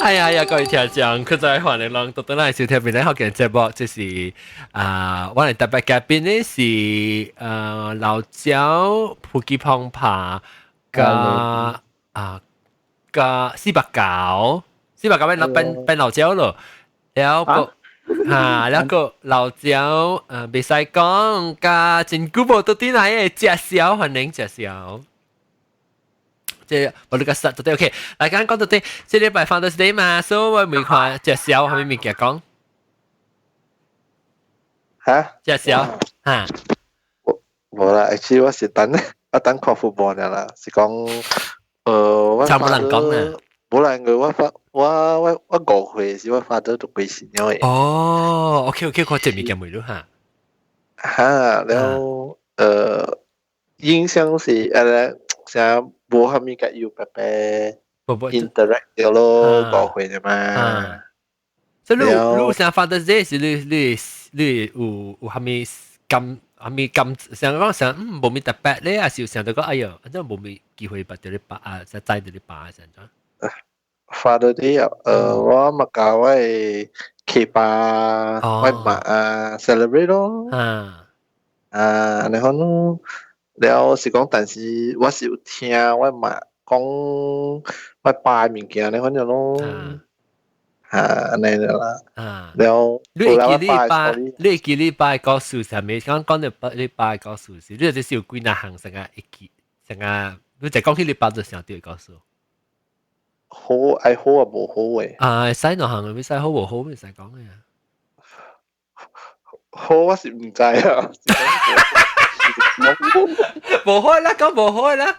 哎呀呀，各位聽眾，閣再歡迎攏倒轉來收聽閩南福建節目，這是啊，我哋特別嘉賓呢是老椒普吉澎爬加啊加四百九，四百九變變變老椒咯，了個哈，了個老椒袂使講，加真久無倒轉來的食痟，歡迎食痟。這我你個實到底 OK，來講講到底，這禮拜 Father's Day 嘛，所以我問看食痟啥物物件講。嚇？食痟嚇？無啦，actually 我是等看 football 啦，是講我差無人講啦。無啦，我發我我我5歲時我 father 就過身了。哦，OK OK，看這物件未咯嚇？嚇，了印象是像無蝦米甲有白白 interact 掉咯，5歲啫嘛。所以你你想 Father's Day 是你你你有有蝦米感蝦米感想講想無咪特別咧，還是有想到講哎喲，反正無咪機會捌著你爸啊，才知著你爸啥怎？ Father Day 啊，我嘛共我的契爸、我媽啊 celebrate 咯。啊，然後咯，了是講，但是我是有聽我媽講我爸的物件，你反正咯。嚇，按呢啦。了，你會記你爸，你會記你爸的故事啥物？講講到你爸的故事是，你這是有幾若項啥個會記，啥個？你就講起你爸就想到故事。好愛好啊，無好嘅。啊，會使兩項，會使好無好，會使講嘅。好我是毋知啊。無好啦，講無好啦。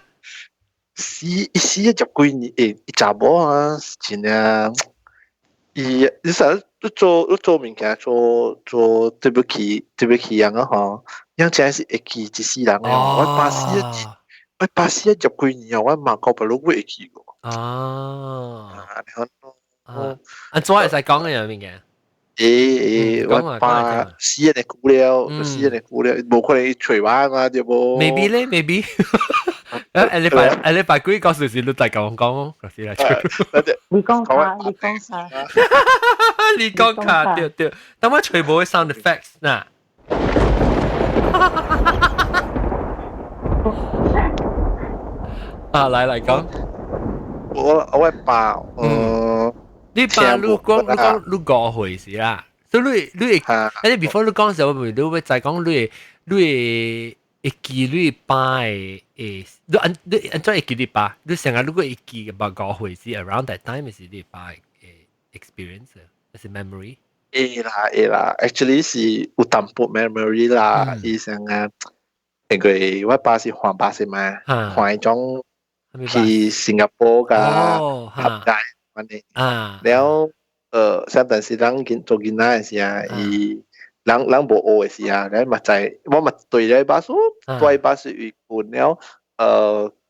死死咗十幾年，伊查某啊，真正，伊你實你做物件做做對不起對不起人啊吼，樣真是會記一世人啊！我爸死咗十幾年啊，我媽講不攏會記個。啊，按怎會使講嘅物件？欸欸，我爸死咗久了，死咗久了，無可能伊揣我嘛，對無？Maybe 咧，maybe。下禮拜幾個時時你大共我講，就是來你講卡，你講卡，你講卡，對對。但我揣無 sound effects 嗱。啊，來來講。我爸，你爸你講你講你5歲時啦，所以你你會，啊你 before 你講時候，你會再講你你會會記你爸的會，你按你按怎會記你爸？你成日如果會記捌5歲時 around that time 是你爸的 experience，還是 memory？會啦會啦，actually 是有淡薄 memory 啦，伊成個因為我爸是換巴士嘛，換一種去新加坡佮合街。按呢，了，像但是人做囡仔的時啊，伊人人無學的時啊，了嘛知，我嘛對咧巴士，對巴士伊困了，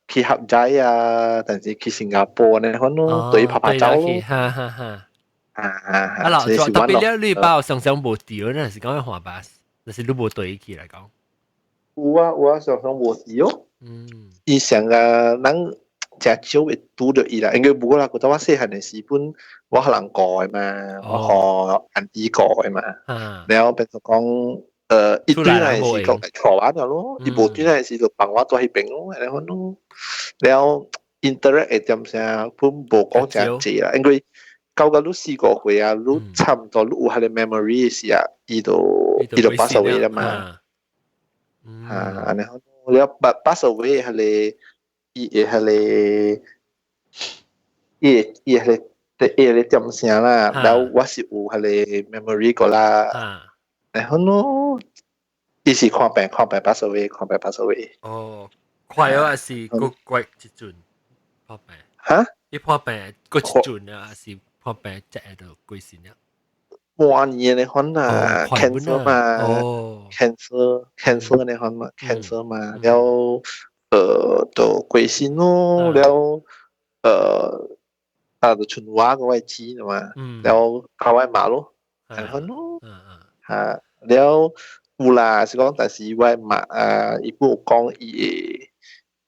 去合齋啊，但是去新加坡呢，可能對拍拍照咯。哈哈哈。啊啊啊！老特別了，你爸常常無對，那是講換巴士，但是你無對起來講。有啊有啊，常常無對哦。伊上個人誠少會拄著伊啦，因為無啦，古早我細漢的時本我予人顧的嘛，我予 auntie 顧的嘛，了變做講，伊轉來時講來帶我了咯，伊無轉來時就放我蹛彼邊咯，按呢款咯。了 interact 的點聲本無講誠濟啦，因為到到你4、5歲啊，你差毋多你有彼个 memory 的時啊，伊就 pass away 啦嘛。啊，按呢款，了 pass away 彼个。伊會彼个，伊會伊彼个，伊個點聲啦，了我是有彼个 memory 個啦，然後咯，伊是看病看病 pass away，看病 pass away。哦，快啊，還是閣過一陣破病？哈？伊破病閣一陣啊，還是破病才會就過身了？半年的款啊，cancer 嘛，cancer cancer 的款嘛，cancer 嘛，了。就過身咯，了，啊，就剩我佮我姊嘛，了佮我媽咯，按呢咯，嚇，了有啦，是講，但是我媽啊，伊本有講伊會，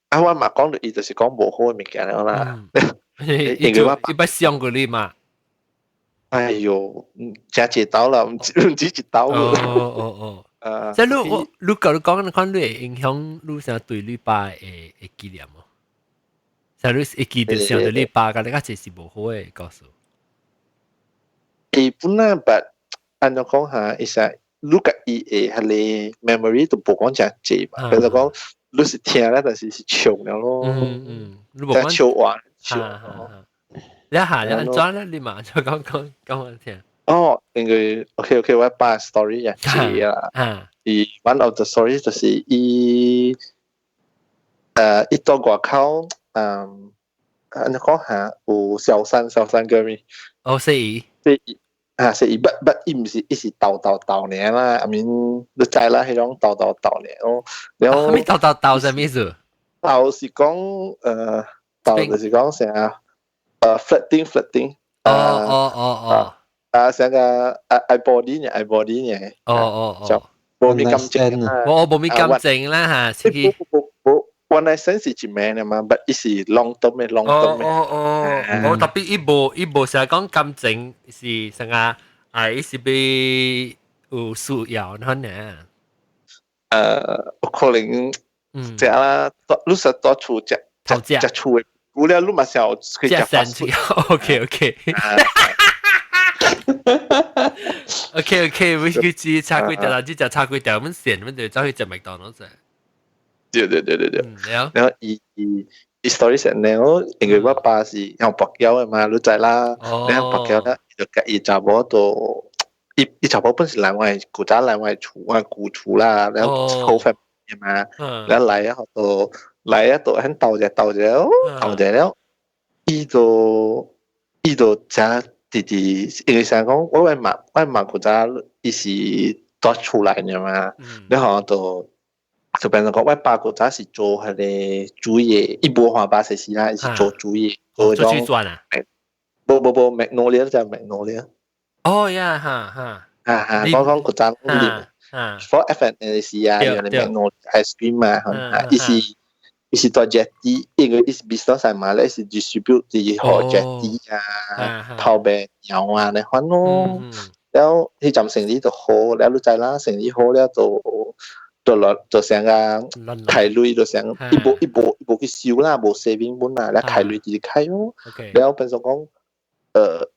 啊，我媽講著伊就是講無好的物件了啦，因為我伊捌傷過你嘛，哎喲，食一刀啦，毋止一刀。哦哦哦，即係你我你講你講，你看你會影響你啥對你爸的紀念無？像你會記得想著你爸佮你較濟是無好的故事。伊本來捌按怎講哈，伊說你佮伊的彼个 memory 都無講誠濟嘛，比如講你是聽啦，但是是唱了咯。嗯嗯，你無講笑話笑。你下你按怎咧？你嘛就講講講我聽。哦，因為 OK OK，我爸 story 也濟啦。伊 one of the stories 就是伊到外口，按怎講下有小三小三叫咩？哦，是伊。是伊啊，是伊，but 伊毋是，伊是鬥鬥鬥爾啦，I mean 你知啦，彼種鬥鬥鬥爾咯。然後咩鬥鬥鬥啥物意思？鬥是講鬥就是講啥flirting flirting。哦哦哦哦。啊，成個愛 body 呢，愛 body 呢。哦哦哦。無咩感情啊。我無咩感情啦嚇，無無無，one night stand 是一暝的嘛，but 伊是 long term 的 long term 的。哦哦哦，特別伊無成日講感情是啥個，啊，伊是欲有需要可能。有可能，這啦，你實蹛厝食食食厝的，有了你嘛是有去食 fast food。OK OK。OK OK，我去食炒粿條啦，只食炒粿條，阮跣，阮就走去食麥當勞食。對對對對對。然後伊伊伊 story 是按呢，因為我爸是用跋筊的嘛，你知啦。然後跋筊咧，伊就佮伊查某都，伊伊查某本是來我古早來我厝，我舊厝啦，然後好 family 嘛，然後來啊，就來啊，就很鬥者鬥者，鬥者了，伊就誠直直，因為啥講，我媽古早伊是蹛厝內爾嘛，然後就。就變成講，我爸古早是做彼个煮嘢，伊無看爸說是啦，伊是做煮嘢，做水轉啊？無無無，Magnolia 就 Magnolia。哦呀，哈哈。啊哈，講講古早啉，for F&N 是啊，用 Magnolia ice cream 嘛，伊是蹛 jetty，因為伊是 business 嘛，咧是 distribute 啲予 jetty 啊，頭白鳥啊，呢款咯。了彼陣生意就好，了你知啦，生意好了就。就落就成個開鐳就成，伊無伊無伊無去收啦，無 saving 本啦，了開鐳直直開咯。了變做講，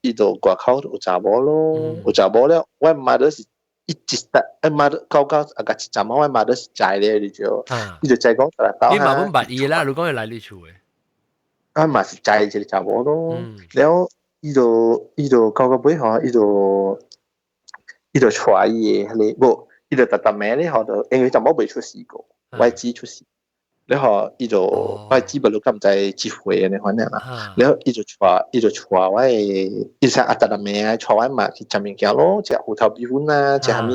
伊就外口有查某咯，有查某了，我媽都是一直得，我媽都到到啊個一陣我媽都是知咧，你就，伊就知講你嘛本捌伊啦，如果伊來你厝的，啊嘛是知一個查某咯，了伊就到到尾吼，伊就帶伊的彼個無。伊就逐逐暝咧吼，就因為查某未出世過，我姊出世，了後伊就我姊不如敢毋知幾歲按呢款爾啦，了後伊就帶我的，伊說啊逐逐暝啊帶我媽去食物件咯，食芋頭米粉啊，食啥物，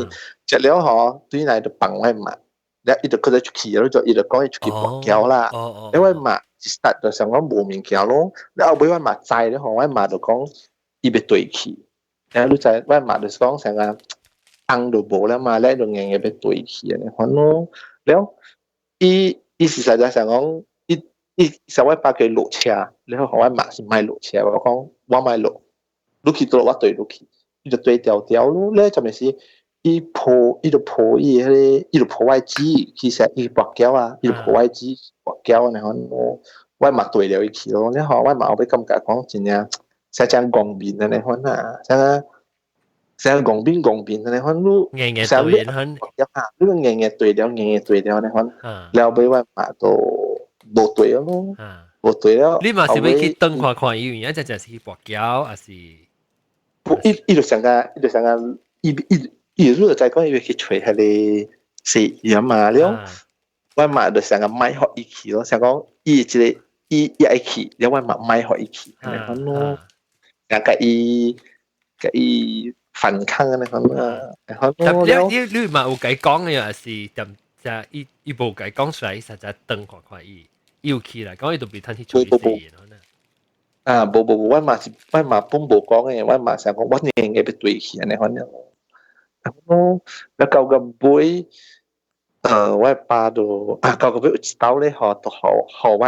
食了吼對來就放我媽，了伊就閣再出去，了就伊就講伊出去跋筊啦，了我媽一 start 就想講無物件咯，了後尾我媽知了吼，我媽就講伊欲綴去，了你知我媽就是講啥個。翁就無了嘛，咧就硬硬欲綴去按呢款咯。了，伊是實在想講，伊伊想我爸佢落車，然後我媽是莫落車，我講我莫落，你去佗我綴落去，伊就綴條條咯。咧就咪是伊抱伊就抱伊彼个，伊就抱我姊，其實伊跋筊啊，伊就抱我姊跋筊按呢款咯。我嘛綴了伊去咯，然後我媽後尾感覺講真正，誠正戇面按呢款啊，啥個？成戇面戇面按呢款，你硬硬綴款，你硬硬綴了，硬硬綴了按呢款，了尾我媽都無綴咯，無綴了。你嘛是欲去轉看看伊，有影真正是去跋筊，還是？不，伊就想個，伊就想個，伊伊伊如果知講伊欲去揣彼个是伊嘛了，我媽就想個莫予伊去咯，想講伊一个伊伊愛去，了我媽莫予伊去，按呢款咯，啊，共伊反抗按呢款啊，你你嘛有共伊講的，還是點？就伊伊無共伊講出來，伊實在轉看看伊，伊有去啦，講伊都袂通去處理事。啊，無無無，我嘛是我嘛本無講的，我嘛想講我硬硬欲綴去按呢款了。哦，了到個尾，我爸就啊，到個尾有一道咧，吼，就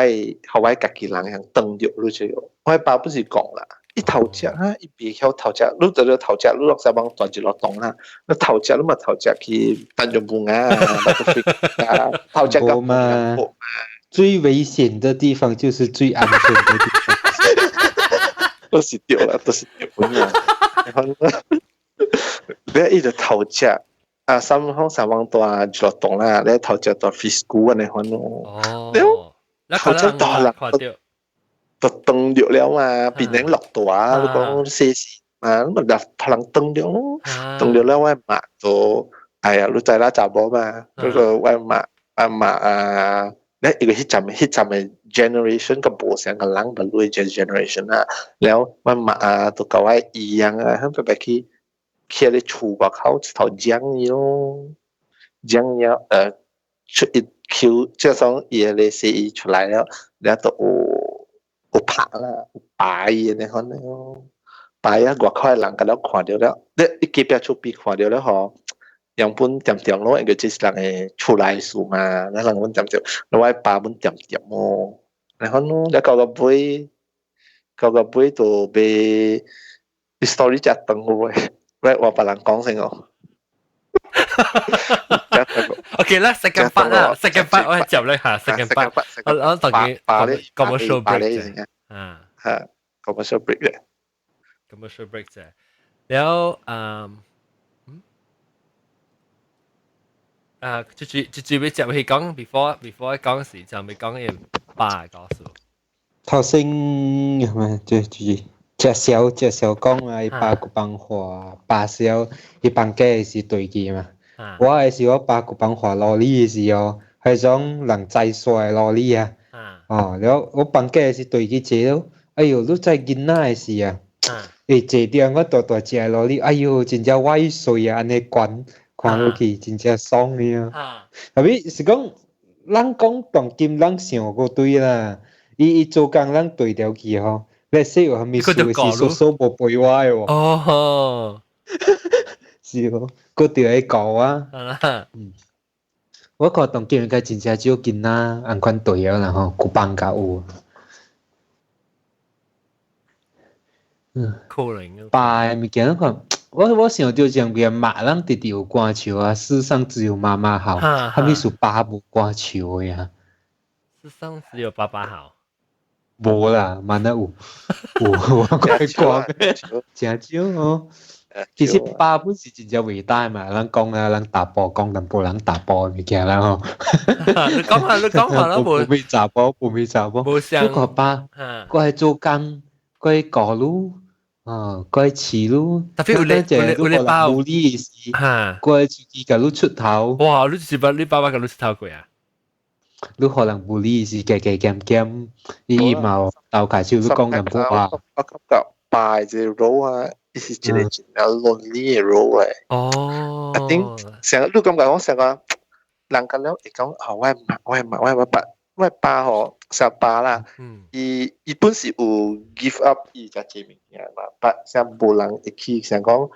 予予我家己人向當著，你知無？我爸不是講啦，伊頭隻啊，伊袂曉頭隻，你就你頭隻，你落沙幫大一落洞啦，你頭隻你嘛頭隻去丹絨布啊，啊，頭隻咁嘛。最危險的地方就是最安全的地方。都是對啦，都是對啦。你一直頭隻啊，三方三方大一落洞啦，你頭隻大 fiscal 安尼款咯。哦，頭隻大啦，就凍著了嘛，變成落大，你講細細嘛，你咪就可能凍著咯，凍著了我媽就，哎呀，你知啦，查某嘛，嗰個我媽阿媽啊，你一個彼陣的 generation 個無像個人的類 generation 啊，了我媽啊，都甲我姨樣啊，佢白去去咧厝外口一頭撿伊咯，撿伊出一 Q，即係講伊個死伊出來了，了都有拍啦，有擺伊呢款咯，擺啊外口的人共了看著了，你一隔壁厝邊看著了吼，原本恬恬咯，因為這是人的厝內事嘛，咱人阮恬恬，我爸阮恬恬哦，然後咯，了到尾就買 story 真長有誒，喂，我別人講先哦。 OK 啦，second part 啦，second part 我接咧嚇，second part，我同佢 commercial break 啫，啊，嚇，commercial break 嘅，commercial break 啫，然後啊，就要接去講，before 講時就未講嘅爸嘅故事。頭先係咪就就是食小講啊，伊爸個幫話爸小，伊放假是對佢嘛。我的是我爸個幫話羅里的時候，彼種人載煞的羅里啊。哦，了我放假是對佢坐了，哎喲，你知囡仔的時啊，會坐著我大大隻的羅里，哎喲，真正歪水啊，按呢懸看落去真正爽的啊。特別是講，咱講當今咱想過對啦，伊做工咱對著去吼，你說有啥物事是叔叔無陪我的喎。哦，是哦，閣著會顧啊。我看當今應該真正少囡仔按款對啊啦吼，古放較有。可能。爸的物件，你看，我想著前邊媽人直直有歌唱啊，世上只有媽媽好，啥物事爸無歌唱的啊？世上只有爸爸好。無啦，萬那有，我講歌真少哦。其實爸本是真正偉大嘛，人講啊，人查埔講淡薄人查埔物件啦吼。你講下，你講下啦，無。無咪查埔，無咪查埔。無像。你看爸，過來做工，過來顧汝，哦，過來飼汝。特別有咧包。無理的時，過來自己共汝出頭。哇！你是把你爸爸共汝出頭過啊？你可能無理是加加減減，伊嘛有鬥開手，你講淡薄話。我感覺爸這個 role 啊，伊是一個真正 lonely 的 role 嚟。哦。 I think 成日你感覺講成個人家了會講啊，我爸吼，成爸啦，伊本是有 give up 伊只這物件嘛，但成無人會去想講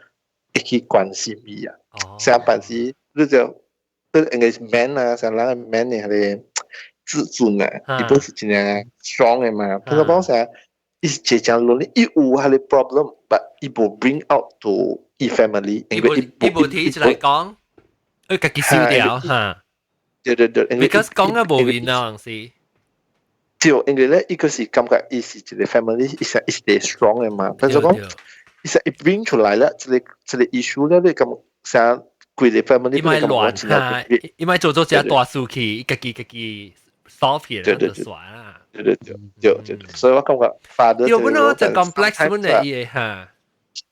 會去關心伊啊。成辦時你就你應該是 man 啊，成人 man 的彼個自尊啊，伊本是真正 strong 的嘛。不過講成伊是真正 lonely，伊有彼個 problem，but 伊無 bring out to 伊 family，伊無伊無提出來講，佢家己收掉嚇。對對對，because 講啊無面啊，是。對，因為咧，伊個是感覺伊是一個 family，伊是 strong 的嘛。但是講，伊是一 bring 出來了，這個 issue 咧，你感成規個 family 伊莫亂嚇，伊莫做做隻大事去，伊家己 solve 起來就算啦。對對對對對，所以我感覺 father 對，本來就 complex 本來伊嚇。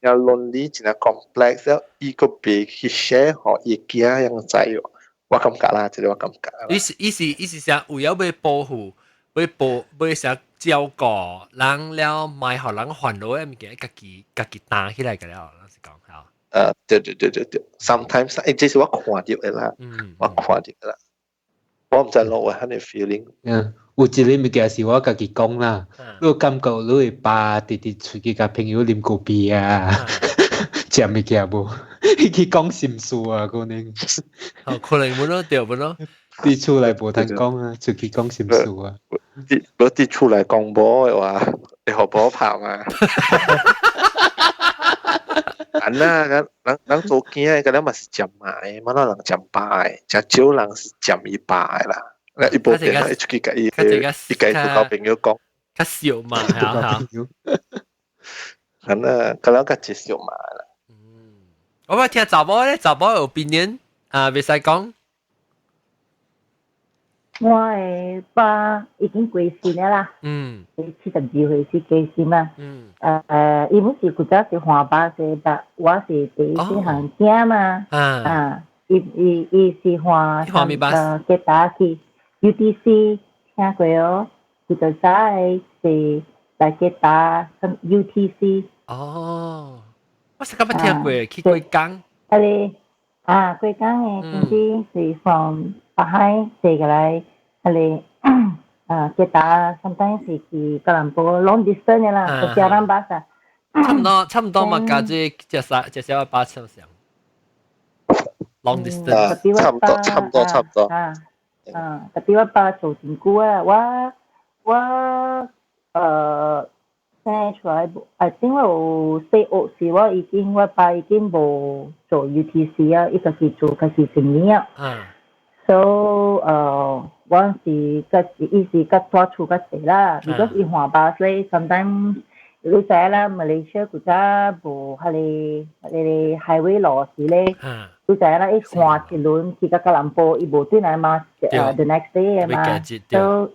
真 lonely，真 complex，伊個袂去 share 予伊囝樣知喲。我感覺啦，這個我感覺。伊是啥？有要欲保護，欲保，欲啥照顧人了，莫予人煩惱的物件，家己擔起來個了，是講嚇。對對對對對，sometimes 這是我看著的啦，我看著的啦，我毋知囉有彼個 feeling。有一個物件是我家己講啦，你感覺你的爸直直出去共朋友啉咖啡啊，食物件無？去講心事啊，可能。哦，可能無咯，對無咯。佇厝內無通講啊，出去講心事啊。佇無佇厝內講無的話，會予婆拍嘛？啊那人人做囝的，佮咱嘛是食媽的，嘛哪人食爸的，誠少人是食伊爸的啦。那伊無變，伊出去共伊伊共伊做朋友講，較少嘛，嚇嚇。啊那，佮咱較接受嘛啦。嗯，我捌聽查某咧，查某有 opinion 啊，袂使講。我的爸已經過身了啦。72歲時過身啦。伊本是古早是換巴士，但我是第一細漢囝嘛。啊，伊伊伊是換換咩巴士？吉打去 UTC 聽過哦，古早的是來吉打 UTC。哦，我是敢捌聽過，去貴港。啊你啊，貴港的公司是 from 北海坐過來，啊你啊吉打，sometimes 是去吉隆坡 long distance 的啦，就 perjalanan bus 啊。差唔多，差唔多嘛，佮這隻啥隻小巴士上。long distance。差唔多，差唔多，差唔多。啊啊，特別我爸做真久啊，我我生出來，I think 我有細學時，我已經我爸已經無做 UTC 啊，伊家己做家己生意啊。So 我是佮伊是佮住厝較濟啦，because 伊換巴士，sometimes 你知啦，馬來西亞古早無彼个彼个 highway 路時咧，你知啦，伊換一輪去到吉隆坡，伊無轉來嘛，the next day 的嘛，so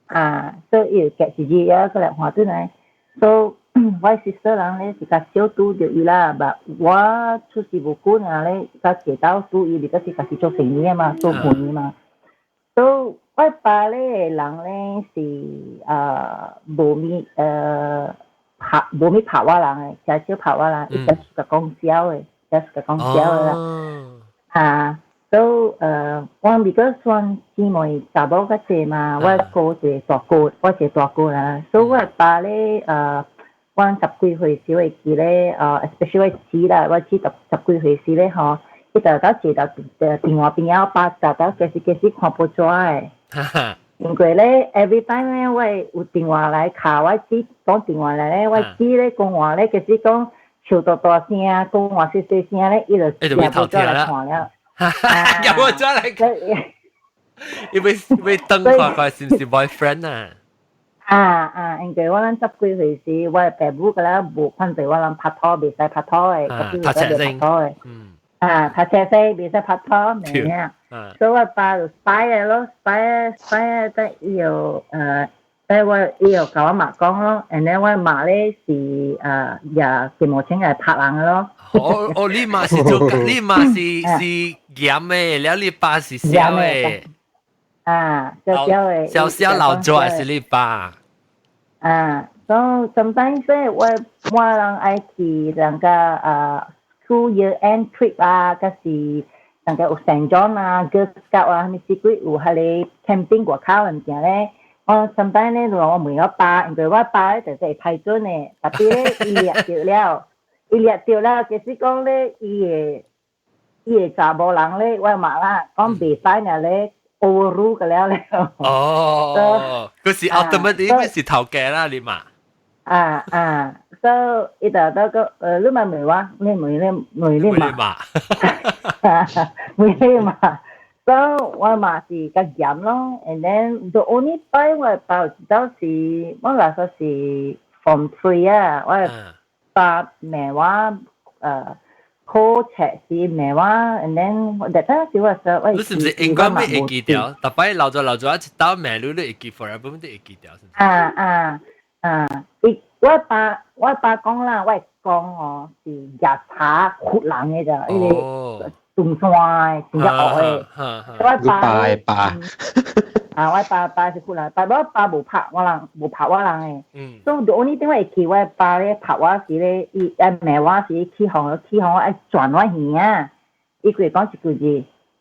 啊，所以伊會隔一日啊，閣來換轉來。So 我 sister 人咧是較少拄著伊啦，but 我出世無久爾咧，較濟到拄伊，because 是家己做生意的嘛，做生意嘛。So 我爸咧人咧是無物拍無物拍我人的，誠少拍我人，伊誠喜歡講笑的，誠喜歡講笑的啦。啊，so 我 because 阮姊妹查某較濟嘛，我哥一個大哥，我一個大哥啦，所以我爸咧阮十幾歲時會記咧，especially 我姊啦，我姊十十幾歲時咧吼，伊就到坐到電話邊仔，爸逐到計時計時看報紙的。因為咧，every time 咧，我有電話來敲我姊講電話來咧，我姊咧講話咧，其實講笑大大聲，講話細細聲咧，伊就就會頭聽啦。看了。有冇再來？伊會會等看看是毋是 boyfriend 啊？啊啊，因為我咱十幾歲時，我爸母佮咱無反對我人拍拖，袂使拍拖的，讀冊拍拖的。啊，讀冊時袂使拍拖，明啊？所以我爸就 spy 的咯，spy spy 的，伊又但我伊又共我媽講咯，and then 我媽咧是也節目請來拍人的咯。哦哦，你媽是做，你媽是是嚴的，了你爸是痟的。啊，痟痟的。痟痟老做還是你爸？啊，so sometimes 咧，我我人愛去人家啊 school year end trip 啊，抑是人家有 Saint John 啊、Girl Scout 啊，啥物死鬼有彼个 camping 外口的物件咧。我 sometimes 咧，就我問我爸，因為我爸咧就是會批准的，特別咧伊掠著了，伊掠著了，其實講咧，伊會伊會查某人咧，我媽啦，講袂使爾咧，overrule 個了咧。哦，佢是 ultimately 是頭家啦，你嘛？啊啊，所以伊就都講，你嘛問我，你問你問你媽，問你媽。所以我嘛是較嚴咯，and then the only 擺我爸有一道是，我那時是 form three 啊，我爸罵我考冊時罵我，and then that time 時我說我你是毋是永遠會會記著？逐擺老咗老咗一道罵你，你會記 forever 都會記著，是毋是？啊啊啊！伊我爸我爸講啦，我講哦是日查唬人的咋，伊個。中山的，真正惡的。我爸的爸，啊，我爸爸是唬人，但我爸無拍我人，無拍我人的。所以 the only thing 我會記，我爸咧拍我時咧，伊愛罵我時，起哄起哄愛轉我耳啊。伊會講一句字，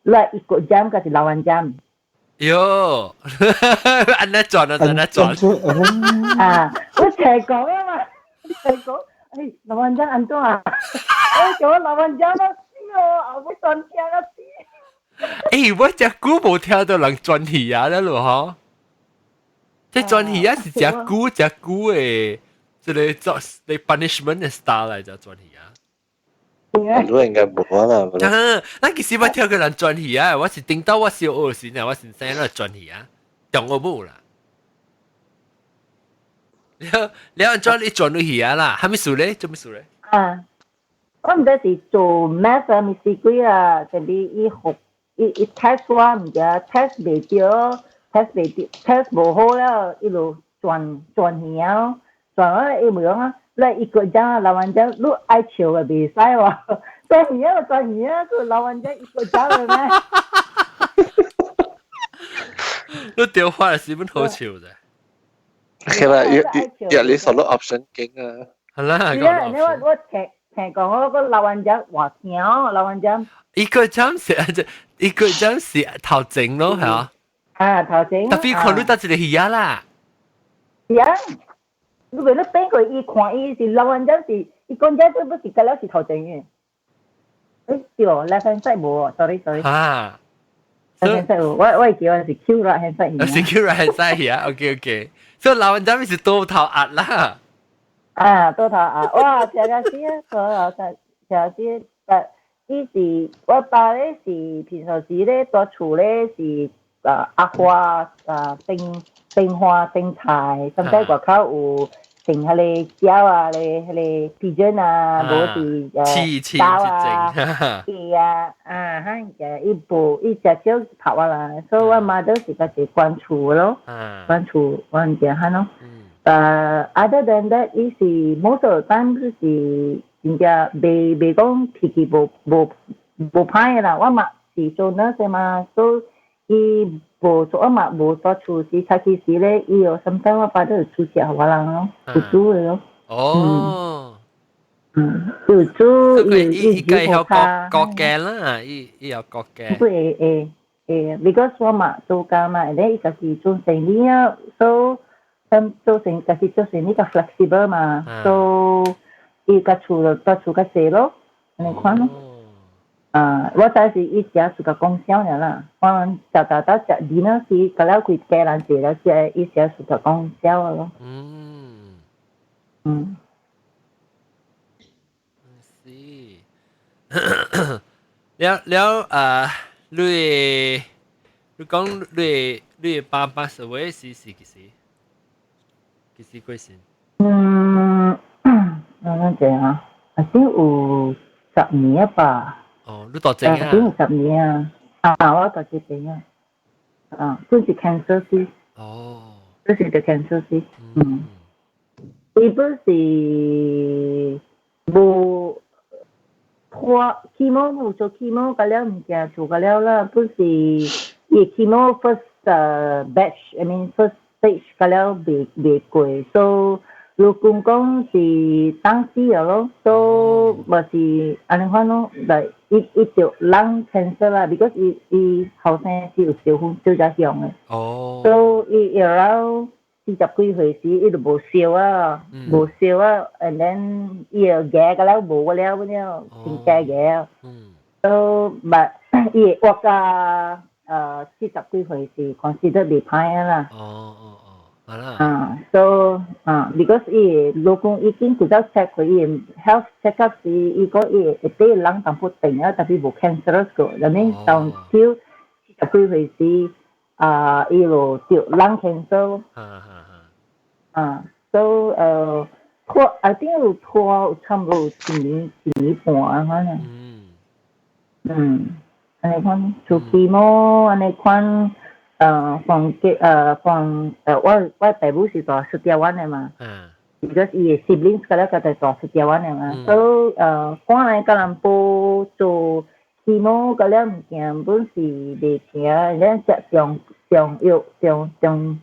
你一個針抑是老彎針。喲，按呢轉啊，按呢轉。啊，我齊講啊嘛，齊講，哎，老彎針按怎啊？我叫我老彎針啊！哦，後尾轉聽啊死！欸，我遮久無聽到人轉耳啊了咯，吼！這轉耳啊是誠久誠久的。這個做你 punishment 嘅 style 嚟就轉去啊。你應該無啦。啊，咱其實捌聽過人轉去啊，我是頂到我小學時呢，我先生咧轉去啊，中學冇啦。你按怎你轉落去啊啦？啥物事咧？做咩事咧？啊，我毋知是做 math 啊，毋是幾啊，特別伊學伊伊 test 我毋知 test 袂著，test 袂著，test 無好了，伊就轉轉去啊，轉啊伊袂講啊，你一個鐘老人家你愛笑嘅袂使喎，轉去啊轉去啊，佢老人家一個鐘嘅咩？你電話是本好笑啫。係啦，越越你所有 option 勁啊。係啦，係啊，你我我聽聽講我個老人家話聽，老人家。一個針是一個針是頭前咯，係啊。啊，頭前。特別看你得一個魚仔啦。是啊，你為你變過伊看伊是老人家是，伊講這這不是隔了是頭前嘅。誒，對哦，left hand side 無，sorry sorry。啊。 left hand side 無，我我會記我是 Q right hand side。是 Q right hand side 啊，OK OK。所以老人家咪是倒頭壓啦。啊，倒頭壓，哇，聽下先啊，所有聽聽先，但伊是我爸咧是平常時咧蹛厝咧是啊壓花啊種種花種菜，甚至外口有種彼个鳥啊咧，彼个 pigeon 啊，無是狗啊，雞啊，啊，哈，伊無伊食少拍我啦，所以我媽都是家己管厝咯，管厝管這樣咯。Other than that，伊是 most of the time 是真正袂袂講脾氣無無無歹啦。我嘛是做 nurse 嘛，所以伊無做我嘛無蹛厝時，早起時咧，伊有 sometimes 我爸都有煮食予我人咯，有煮的咯。哦。嗯，有煮，伊伊伊家曉國國家啦，伊伊有國家。會會會，because 我嘛做工嘛，然後伊家己做生意啊，所以做生家己做生意較 flexible 嘛，所以伊較厝就蹛厝較濟咯，按呢款咯。啊，我知是伊食是較講笑爾啦，我食到到食 dinner 時，甲了規家人坐了食，伊食是較講笑咯。嗯。是。了了啊，你你講你你爸爸是位是是幾時？幾時過身？嗯，我諗者啊，I think 有10年吧。哦，你大隻啊？有十年啊，啊，我大隻邊啊，啊，佢是 cancer 死。哦。佢是得 cancer 死。嗯。伊本是無拖 chemo 無做 chemo，個了物件做個了啦，本是伊 chemo first batch，I mean first stage 個了未未過，所以如果講是當死了咯，所以嘛是按呢款咯，來伊伊著 lung cancer 啦，because 伊伊後生是有燒風燒遮凶的。哦。所以伊 around 40幾歲時，伊就無燒啊，無燒啊，and then 伊又牙個了無個了了，真假牙。所以 but 伊會活到40幾歲是 consider 袂歹啊啦。哦哦哦，好啦。啊，so 啊，because 伊老公已經古早 check 過伊 health check up 時，伊講伊會底人淡薄定啊，特別無 cancerous 個，然後當少四十幾歲時，啊，伊就得 lung cancer。哈哈哈。啊，so 拖，I think 有拖差不多一年一年半啊，可能。嗯。按呢款做 chemo，按呢款。放嘅放我我爸母是蹛雪條灣的嘛，because 伊的 siblings 個了個在蹛雪條灣的嘛，所以趕來吉隆坡做 chemo 個了物件本是袂聽，咱食中中藥中中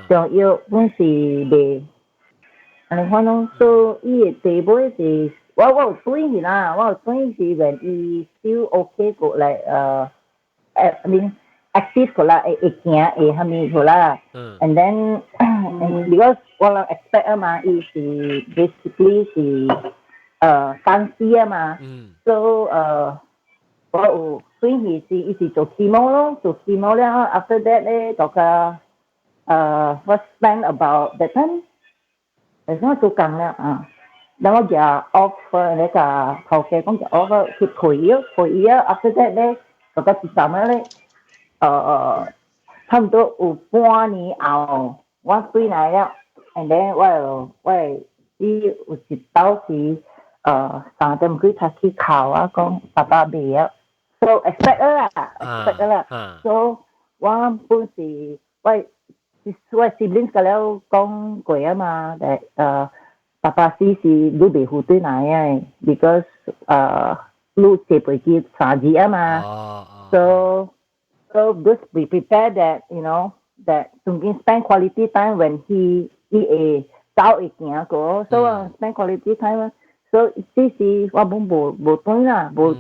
中藥本是袂，按呢款咯，所以伊的地尾是我我有轉去啦，我有轉是when 伊 still OK 過來I mean active 過啦，會會行會啥物過啦。And then because 我人 expect 啊嘛，伊是 basically 是三 C 啊嘛。So 我有轉去是伊是做 chemo 咯，做 chemo 了，after that 咧，就個我 spend about that time 但是我做工了啊，然後我夾 offer 那個頭家講夾 offer 去退休，退休 after that 咧，就個第三個咧，差唔多有半年後，我轉來了，and then 我就我伊有一道是3點幾才去哭啊，講爸爸未了，so expect 啦，expect 啦，so 我本是我 siblings 個了講過啊嘛，that 爸爸死是你袂赴轉來的，because 你坐飛機3日啊嘛，so just be prepared that you know that 曾經 spend quality time when he 伊會走會行過，so spend quality time。所以這時我本無轉啦，無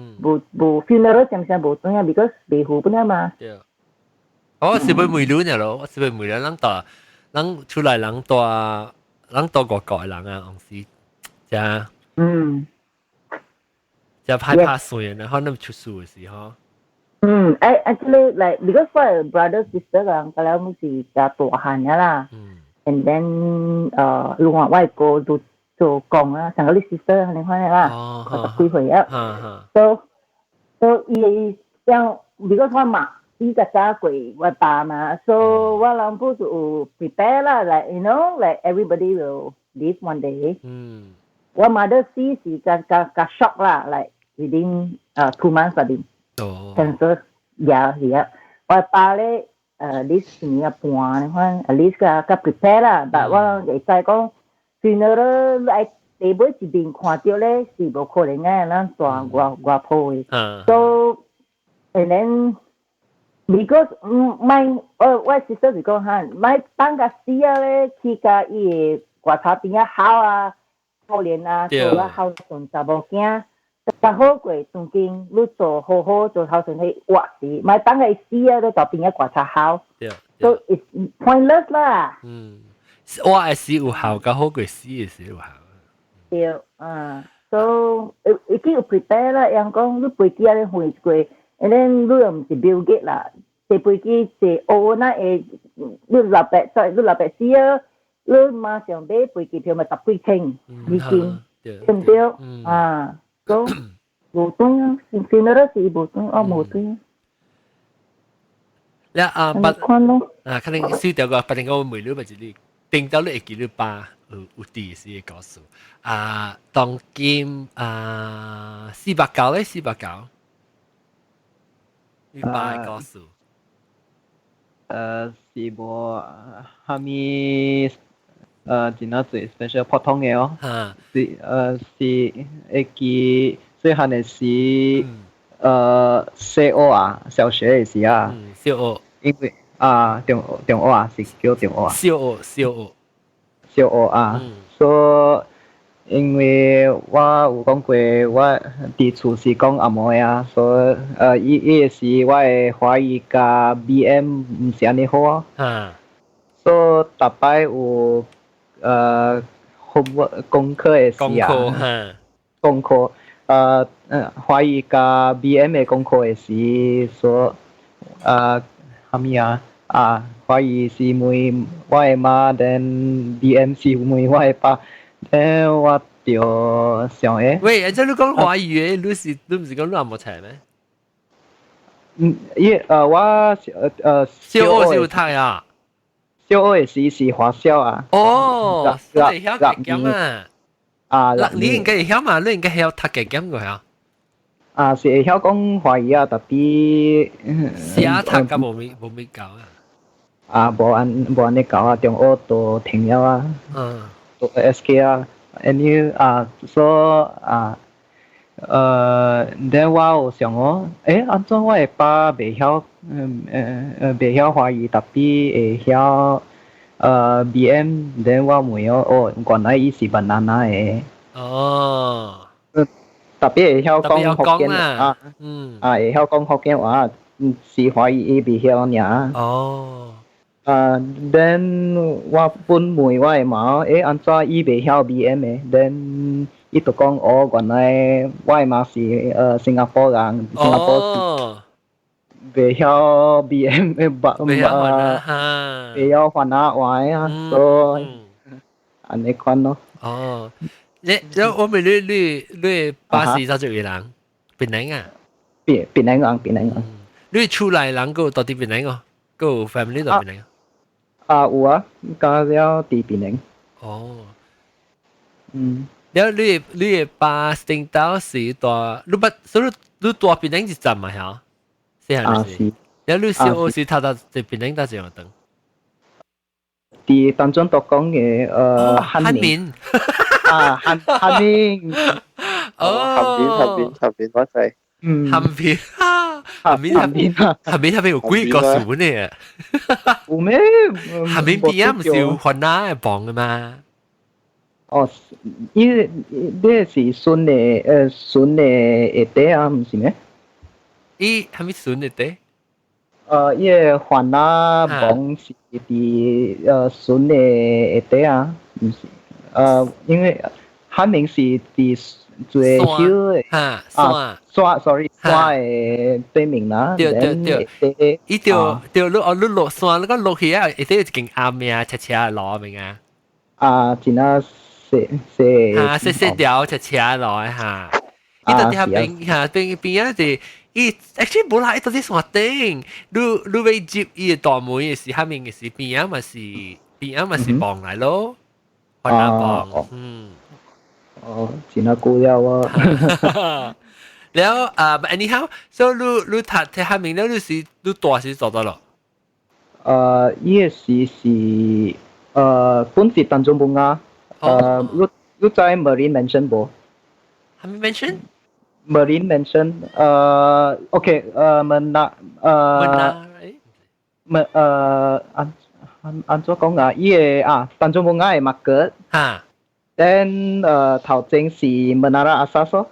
funeral 點聲無轉啊，because 袂赴本啊嘛。對。我是欲問你呢咯，我是欲問你，咱大，咱出來人大，咱大外國的人啊，當時，這這害怕死，然後那出事的時候。嗯，actually like because 我 brother sister 人，個了毋是較大漢的啦。And then 另外我哥都做工啊，上個你 sister 你看啦，我十幾歲啊。So 伊像 because 我媽伊較早過我爸嘛，so 我老母就有 prepare 啦，like like everybody will leave one day。我 mother 死是較較較 shock 啦，like within 2 months 嗰邊。Cancer yeah。我爸咧呢年一半，你看 at least 較較 prepare 啦，但我會使講 funeral 愛地尾一邊看到咧是無可能嘅，咱大外外婆的。So and then because 唔我 sister 是講哈，莫等甲死啊咧，去甲伊的棺材邊仔哭啊，可憐啊，做啊孝順查某囝，較好過當今你做好好做孝順去活時，莫等伊死啊，你到邊仔棺材哭。So it's pointless 啦。嗯，我係死有效，較好過死的時有效。對，啊，so 已經有 prepare 啦，人講你飛機仔飛過，and then 你又毋是 Bill Gates 啦，坐飛機坐歐那會，你老爸再你老爸死啊，你馬上買飛機票嘛十幾千美金，對毋對？啊，so 無對啊，funeral 是無對，我無對。你啊，不啊，可能輸掉個，反正我問你咪就你，頂到你會記你爸有啲是個故事。啊，當今啊489咧，四百九，你爸的故事。是無蝦米真啊濟 special 普通的哦。是是會記細漢的時，小學啊，小學的時啊。小學。因為啊，中學啊，是叫中學啊。小學，小學。小學啊，所以因為我有講過，我佇厝是講紅毛的啊，所以伊伊時我的華語佮 BM 毋是按呢好啊。所以逐擺有homework 功課的時啊，功課華語佮 BM 的功課的時，所以蝦米啊？啊，華語是問我的媽，then BM 是問我的爸，then 我就想誒。喂，這你講華語的，你毋是講你紅毛冊咩？嗯，伊我小學是有讀啊。小學的時是華小啊。哦，你會曉加減啊？啊，你應該會曉嘛？你應該曉讀加減個嚇。啊，是會曉講華語啊，tapi 寫讀較無咪教啊。啊，無按呢教啊，中學都停了啊。都 SK 啊，anyway 啊，所以啊，then 我有想哦，按怎我的爸袂曉，袂曉華語，tapi 會曉BM，then 我問哦，哦，原來伊是 banana 的。特別會曉講福建話，啊，會曉講福建話，是華語伊袂曉爾。啊，then 我本問我的媽，按怎伊袂曉 BM 的？then 伊就講，哦，原來我的媽是新加坡人，新加坡袂曉 BM 的，袂曉番仔，袂曉番仔話啊，所以按呢款咯。哦，你我問你爸是啥種人？檳城啊？檳城人，檳城人。你厝內人閣到佇檳城哦？閣有 family 佇檳城？啊，有啊，加了佇檳城。哦。了你爸頂到是蹛，你捌所以你蹛檳城一陣嘛嚇？細漢時。了你小學時讀到佇檳城搭一樣當？佇當中都講嘅漢民。啊，漢民。哦，漢民漢民漢民，我知。漢民，漢民漢民漢民那邊有幾個數呢？有咩？漢民邊啊，毋是有番仔的房的嗎？哦，伊你是孫的，孫的下底啊，毋是咩？伊啥物孫的底？伊个番仔房是佇孫的下底啊，毋是？因為漢民是佇最少的啊，山，sorry，山的對面啦。對對對，伊對對，你哦，你落山，你講落去啊，下底有一間暗嘅斜斜的路明啊？啊，真啊細細。啊，細細條斜斜路的哈。伊到佇遐邊哈邊邊啊是，伊 actually 無啦，伊到佇山頂，你欲入伊的大門的時，下面的是邊仔嘛是邊仔嘛是房來咯，番仔房，嗯。哦，真啊久了啊。了啊，but anyhow，so 你讀佇下面了，你是你大時做到咯？伊個是本是當中本啊，你知 Marine Mansion 無？啥物 mansion？ Marine Mansion，OK，Mena，Mena， Men，按怎講啊？伊個啊，當中本啊的 market，then 頭前是 Menara Asas 咯，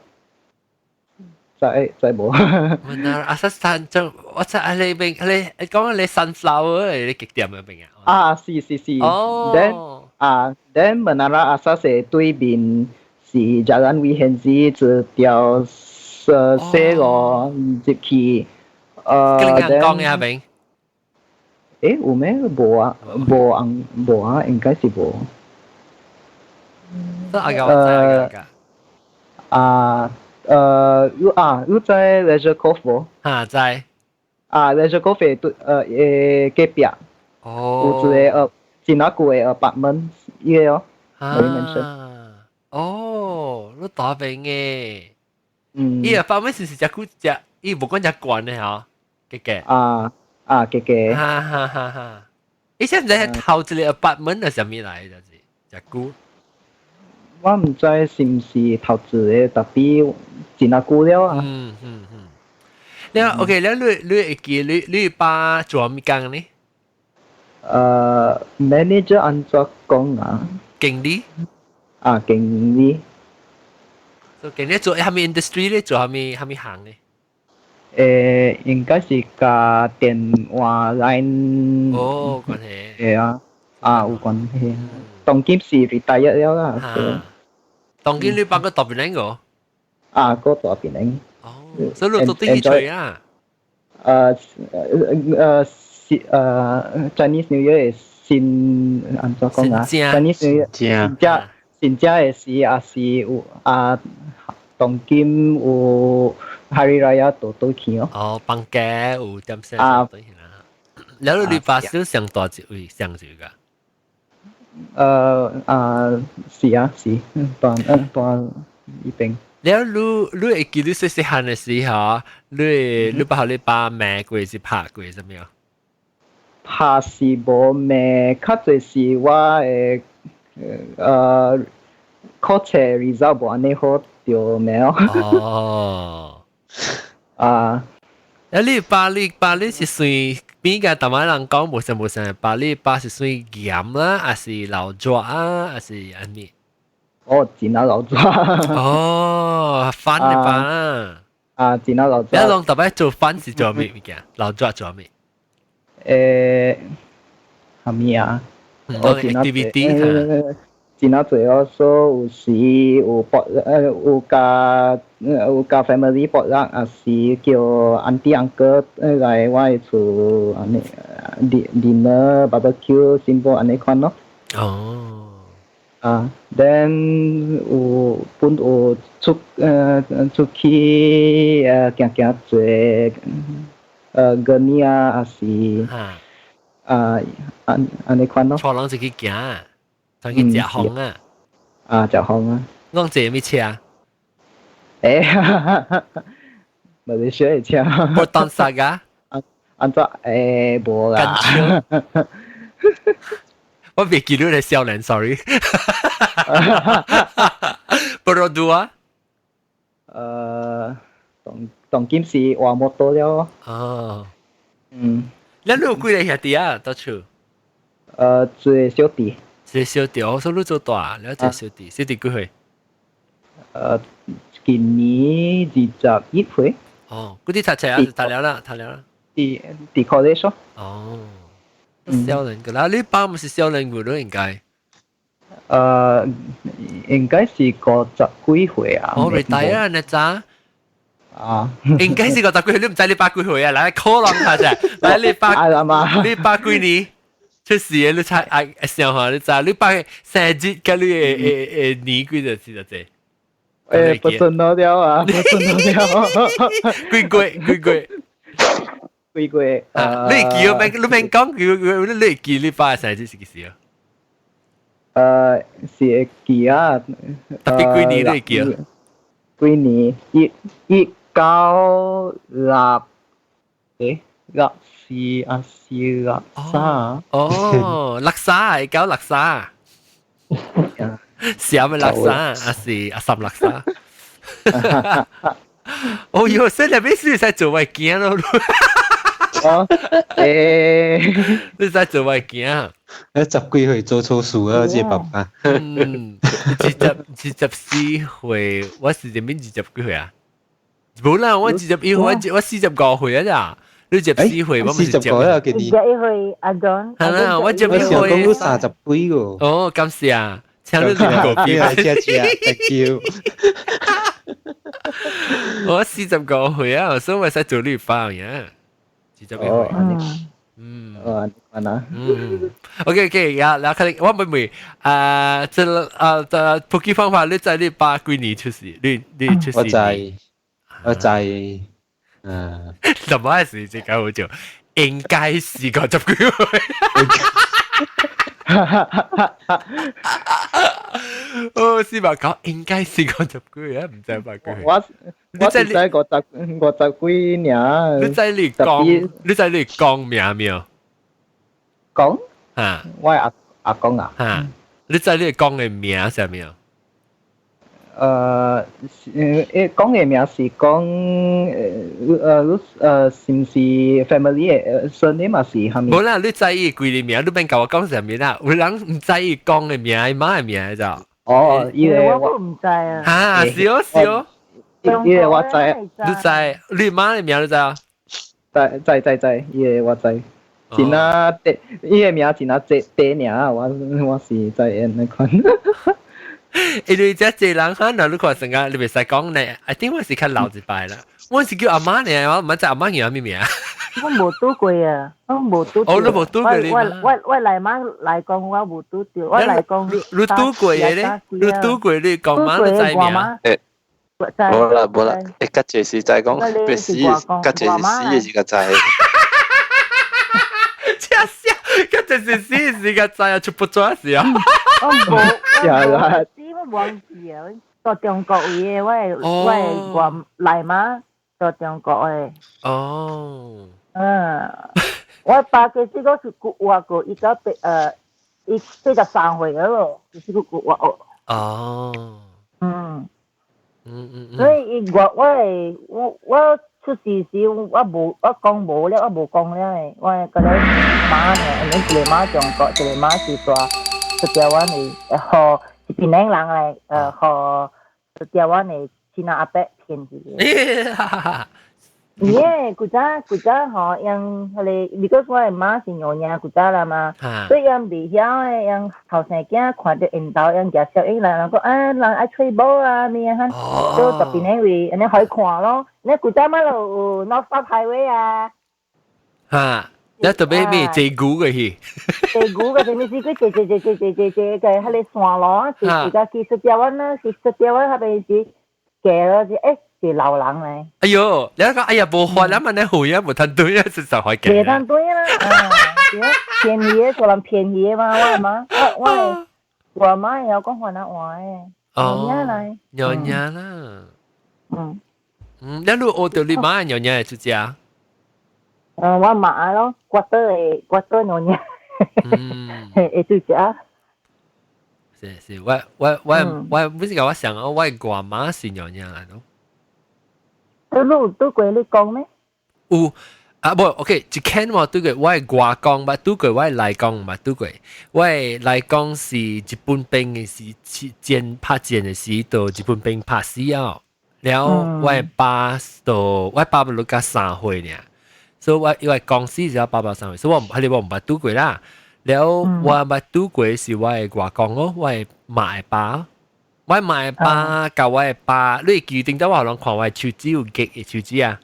知無？ Menara Asas 山就我知啊，你邊你講你 sunflower 你極點嗰邊啊？啊，是是是。哦。 Then 啊，then Menara Asas 的對面是 Jalan Wee Hen Zi 一條細路入去。跟你講嘅嗰邊。誒，有咩？無啊，無啊，無啊，應該是無。得阿個我知阿個。啊，你啊，你知 Leisure Cove 無？哈，知。啊，Leisure Cove 對，隔壁。哦。有一個真啊舊的 apartment，伊個哦。啊。哦，你大邊嘅。伊 apartment 是是只久只，伊無講只懸的吼，嘅嘅。啊啊，嘅嘅。哈哈哈哈！伊現在頭一個 apartment 係啥物來？就是只久。我毋知是毋是頭一個，tapi 真啊久了啊。嗯嗯嗯。了 OK，了你會記你爸做啥物工呢？manager 按怎講啊？經理。啊，經理。做經理做啥物 industry 咧？做啥物行咧？應該是佮電話 line。哦，關係。係啊，啊有關係。當今是 retire 了啦。當今你爸閣蹛檳城個？啊，閣蹛檳城。哦，所以你都轉去揣啊？是Chinese New Year 新按怎講啊？Chinese New Year 新正新正的時也是有啊，當今有 Hari Raya 都倒去哦。哦，放假有點時啊。了你爸是上大一位上一個？啊，是啊是，蹛蹛伊邊。了你會記你細細漢的時候，你爸你爸罵過是拍過啥物啊？拍是無罵，較濟是我的考冊 result 無按呢好，就罵哦。哦。啊。啊！你爸你是算邊個？台灣人講無啥無啥，爸你爸是算嚴啦，還是老抓啊，還是按呢？哦，真啊老抓。哦，煩的爸。啊，真啊老抓。你攏特別做飯是做咩物件？老抓做咩？啥物啊？我 activity 真啊濟哦，所以有時有博有佮 family potluck，抑是叫 auntie uncle 來我的厝按呢 dinner barbecue 新婦按呢款咯。哦。啊，then 有本有出去行行坐個年啊，還是啊按呢款咯。坐人就去行，就去食風啊。啊，食風啊。講坐咩車？馬來西亞的車。 Proton Saga。按怎無啦。我袂記得你少年，sorry。Perodua。當今是換摩托了。哦。嗯。你有幾个兄弟啊？到厝？一个小弟。一個小弟，我說你做大，你一個小弟，小弟幾歲？今年21歲。哦，嗰啲讀冊啊，讀了啦，讀了啦。佇 college。哦。少年個啦，你爸毋是少年個咯，應該。應該是五十幾歲啊。哦，retire 啊，你知？啊。應該是五十幾歲，你毋知你爸幾歲啊？來，可能下啫。來，你爸幾年出世的？你猜啊？想下你知？你爸生日佮你的年幾就知就這。不順到了啊，不順到了。幾月？幾月？幾月？你記啊？免你免講，你記你爸生日是幾時啊？是會記啊。特別幾年你會記啊？幾年？一九六64啊是63。哦，63，1963。啥物六三？啊是阿三六三。哦喲，所以你咩事使做外囝咯？哦，你使做外囝？你十幾歲做錯事啊！這爸爸。嗯，24歲，我是這邊二十幾歲啊？無啦，我21歲，我45歲啊咋？你24歲，我四十五啊，今年。 21歲，阿 John。係啦，我21 歲。我想講你30幾個。哦，感謝啊，請你啉咖啡。謝謝，thank you。我45歲啊，所以我使做你爸呀。41歲。嗯。哦，安那。嗯。OK OK，呀，然後我妹妹啊，這啊，這普及方法，你知你爸幾年出世？你出世？我知，我知，嗯。什麼事？這個好笑，應該是50幾歲。哦，49，應該是50幾啊，毋知八幾。我知五十50幾爾。你知你講名沒有？講？嚇！我阿公啊。嚇！你知你講的名啥物？講的名是講是毋是 family 的 surname 嘛是蝦米？無啦，你知伊規个名，你免共我講啥物啦。有人毋知伊講的名，伊媽的名就。哦，伊个我毋知啊。哈，是哦是哦。伊个我知。你知？你媽的名你知啊？知知知知，伊个我知。真啊，伊个名真啊濟濟爾，我是知按呢款。因為這濟人可能你看成個，你袂使講呢。I think 我是較老一擺啦。我是叫阿媽呢，我毋知阿媽叫啥物名。我無拄過啊，我無拄。哦，你無拄過你我我來媽來講，我無拄著。我來講。你拄過的咧？你拄過你講媽你知名？無啦無啦，較濟是知講，別死，較濟是死的時較知。真笑，較濟是死的時較知啊，出不抓時啊。我無，我無，我忘記啊。到中國的，我的外來媽到中國的。哦。嗯，我爸其實我是活過伊83歲了咯，就是個活過。哦。嗯。所以伊我我我出事時我無我講無了，我無講了的，我個咧媽呢，一個媽中國，一個媽是大出台灣的，予是檳城人來，予出台灣的親阿伯騙去。耶，古早吼，用彼個，because 我的媽是娘惹古早啦嘛，所以𪜶袂曉的，𪜶後生囝看著𪜶兜𪜶舉小英來，人講啊，人愛揣某啊，咩啊，都特別那位，按呢予伊看咯。你古早嘛就有 North South Highway 啊，你特別咩坐牛嘅去？坐牛嘅，啥物事？佢坐坐坐坐坐坐坐嘅，彼个山路，是是個技術條灣啦，技術條灣彼邊是過了是是老人嚟。哎喲，你講哎呀，無法啦，問你回啊，無通對啊，是實海嘅。無通對啦，啊，對，便宜的，做人便宜的嘛，我媽，我我我媽會曉講番仔話的。哦，娘娘啦。嗯。嗯，你學著你媽娘娘會煮食？我媽咯，骨頭的骨頭娘娘。會煮食。是是，我我我我不是講我想我外媽是娘娘來咯。你有拄過你講咩？有啊，無 OK，一間我拄過我外公，捌拄過我內公，捌拄過。我內公是日本兵的時，戰拍戰的時，到日本兵拍死了。了我爸就我爸不才3歲爾，所以我因為公死時爸爸3歲，所以我彼个我毋捌拄過啦。了我捌拄過是我的外公咯，我的媽的爸，我媽的爸佮我的爸，你會記頂到我予人看我的手指有結的手指啊？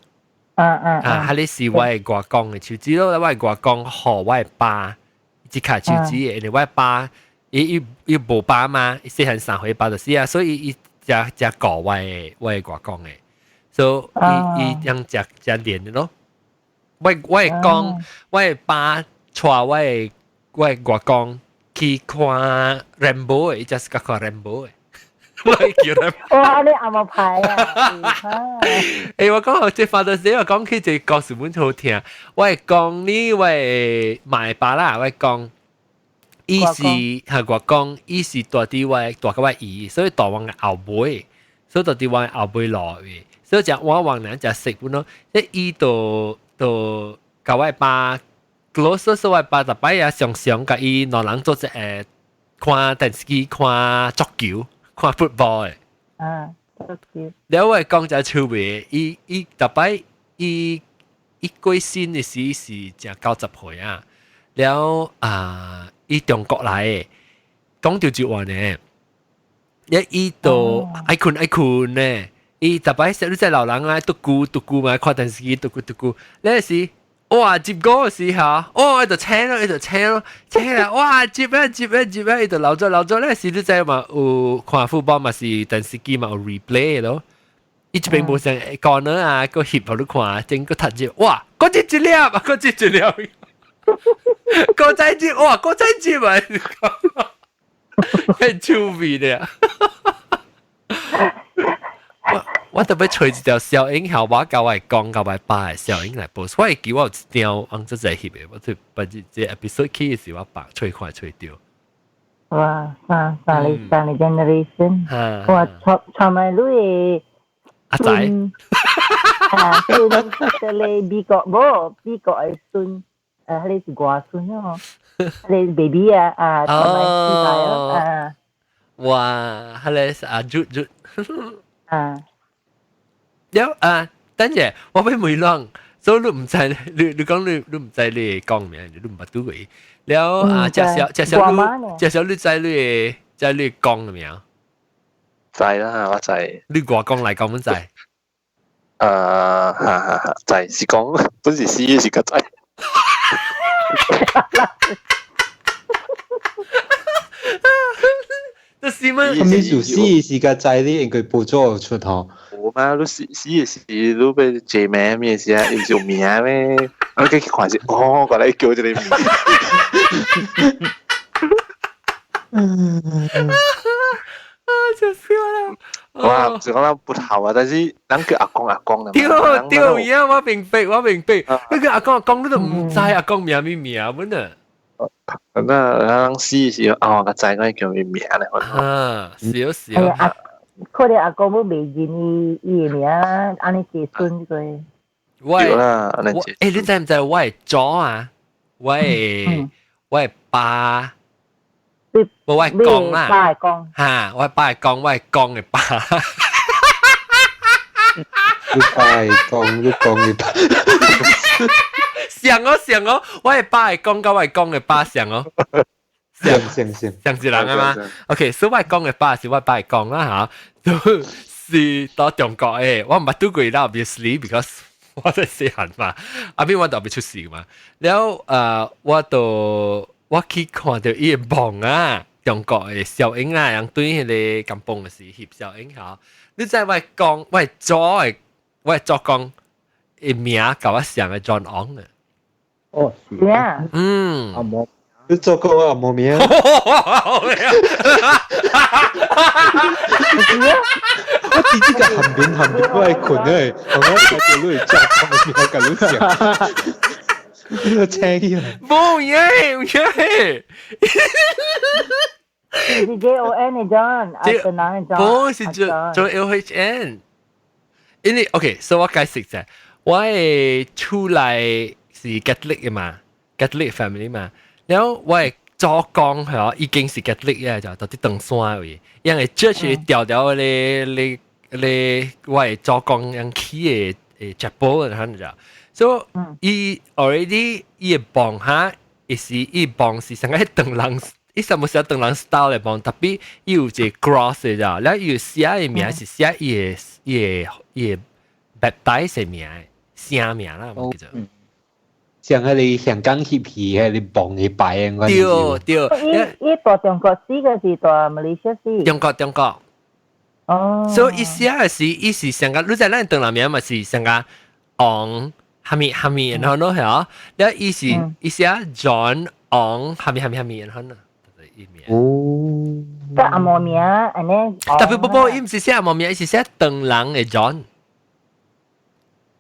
啊，彼个是我的外公的手指咯，我的外公予我的爸一卡手指的，因為我的爸伊伊伊無爸嘛，伊細漢3歲爸就死啊，所以伊才才顧我的外公的，所以伊伊樣誠誠連的咯。我會講，我的爸帶我的外公去看 Rambo 的，伊才是佮看 Rambo 的。我會叫 Rambo。哇！你紅毛牌啊！欸，我講這 Father's Day，我講起這個故事本好聽。我會講你，我的媽的爸啦，我講，伊是係外公，伊是蹛佇我蹛佮我姨，所以蹛阮的後尾，所以蹛佇阮後尾落去，所以誠我阮兩誠熟本咯。即伊就就佮我爸 close，所以我爸逐擺也常常共伊兩人做伙看電視機、看足球、看 football 的。啊，足球。了我講誠趣味，伊伊逐擺伊伊過身的時是誠90歲啊。了啊，伊中國來的，講著一話呢，一伊就愛睏愛睏呢，伊逐擺說你知老人啊，獨孤獨孤嘛，看電視機獨孤獨孤，那時哇入波的時候，哦，伊就醒咯，伊就醒咯，醒啦，哇入啊入啊入啊，伊就留咗留咗，那時你知嘛，有看 football 嘛是電視機嘛有 replay 咯，伊這邊無像講呢啊，閣翕予你看，整個踢入，哇，閣入一粒，閣入一粒。閣再入哇，閣再入啊！很趣味的。我我特別揣一條小影響，我佮我講佮我爸的小影來 post。我會記我有一張按這在翕的，我就把這這 episode 起的時我爸揣看揣著。哇，三三個三個 generation，哇，傳傳埋你的阿仔，啊，孫，這個美國無美國的孫。彼个是外孫哦，彼個 baby 啊啊，同埋四代哦，啊，哇，彼个是阿जुजु，啊，了啊，等下我欲問人，所以你毋知，你你講你你毋知你講名，你毋捌拄過。了啊，介紹介紹你，介紹你知你知你講的名？知啦，我知。你外公來講，阮知。啊，哈哈哈，知是講，本是死是較知。這是乜？咩事死是較知你應該報咗出吼。無嘛，你死死的時你欲借名咩事啊？伊是有名咩？我去看是，哦，原來叫這個名。嗯，啊，就笑啦！哇，是講咱不頭啊，但是咱叫阿公阿公啦。對對，呀，我明白，我明白。你叫阿公阿公，你都毋知阿公名咩名本啊？那咱死時啊，我知我叫咩名咧？啊，是是。阿可能阿公母袂認伊伊的名，按呢子孫個。我我欸，你知毋知我的祖啊？我的我的爸。無我公啦，哈，我爸的公，我的公的爸。你爸的公，你公的爸。像哦像哦，我的爸的公佮我的公的爸像哦。像像像像一人啊嘛。OK，所以我的公的爸是我爸的公啦哈，都是到中國的，我毋捌拄過啦，obviously because 我在細漢嘛，後邊我特別出事嘛，了我就我去看著伊个墓啊，中國的小影啊，人對彼个甘榜的時翕小影吼，你知我講我祖的我祖公的名佮我像的 John Ong 啊。哦，是啊，嗯，阿無，你做過啊無名？我直接個含面含面我係困咧，我睇到你做公嘅名佮你像，你個青起來。冇嘢，冇嘢。是 JON 的 John，啊，唐人的 John。不是做做 LHN。因為 OK，所以我解釋者，我的厝內是 Catholic 的嘛，Catholic family 嘛，然後我的祖公係已經是 Catholic 嘅，就到佇唐山位，因為 church 調調咧咧咧，我的祖公樣起的 chapel 然後就，所以伊 already 伊的墓哈，伊是伊墓是成個唐人。伊什麼時候唐人 style 的墓，特別伊有一個 cross 的咋，了伊有寫的名是寫伊的伊的伊的 baptize 的名，姓名啦，我記得。像彼个香港翕戲，彼个墓去擺的。對對。伊伊佇中國死個是佇馬來西亞死？中國中國。哦。所以伊寫的是，伊是上個，你知咱唐人名嘛是上個昂哈咪哈咪，然後喏係啊，了伊是伊寫 John Ong 哈咪哈咪哈咪，然後呢？哦，即紅毛名按呢。特別不不，伊毋是寫紅毛名，伊是寫唐人的 John。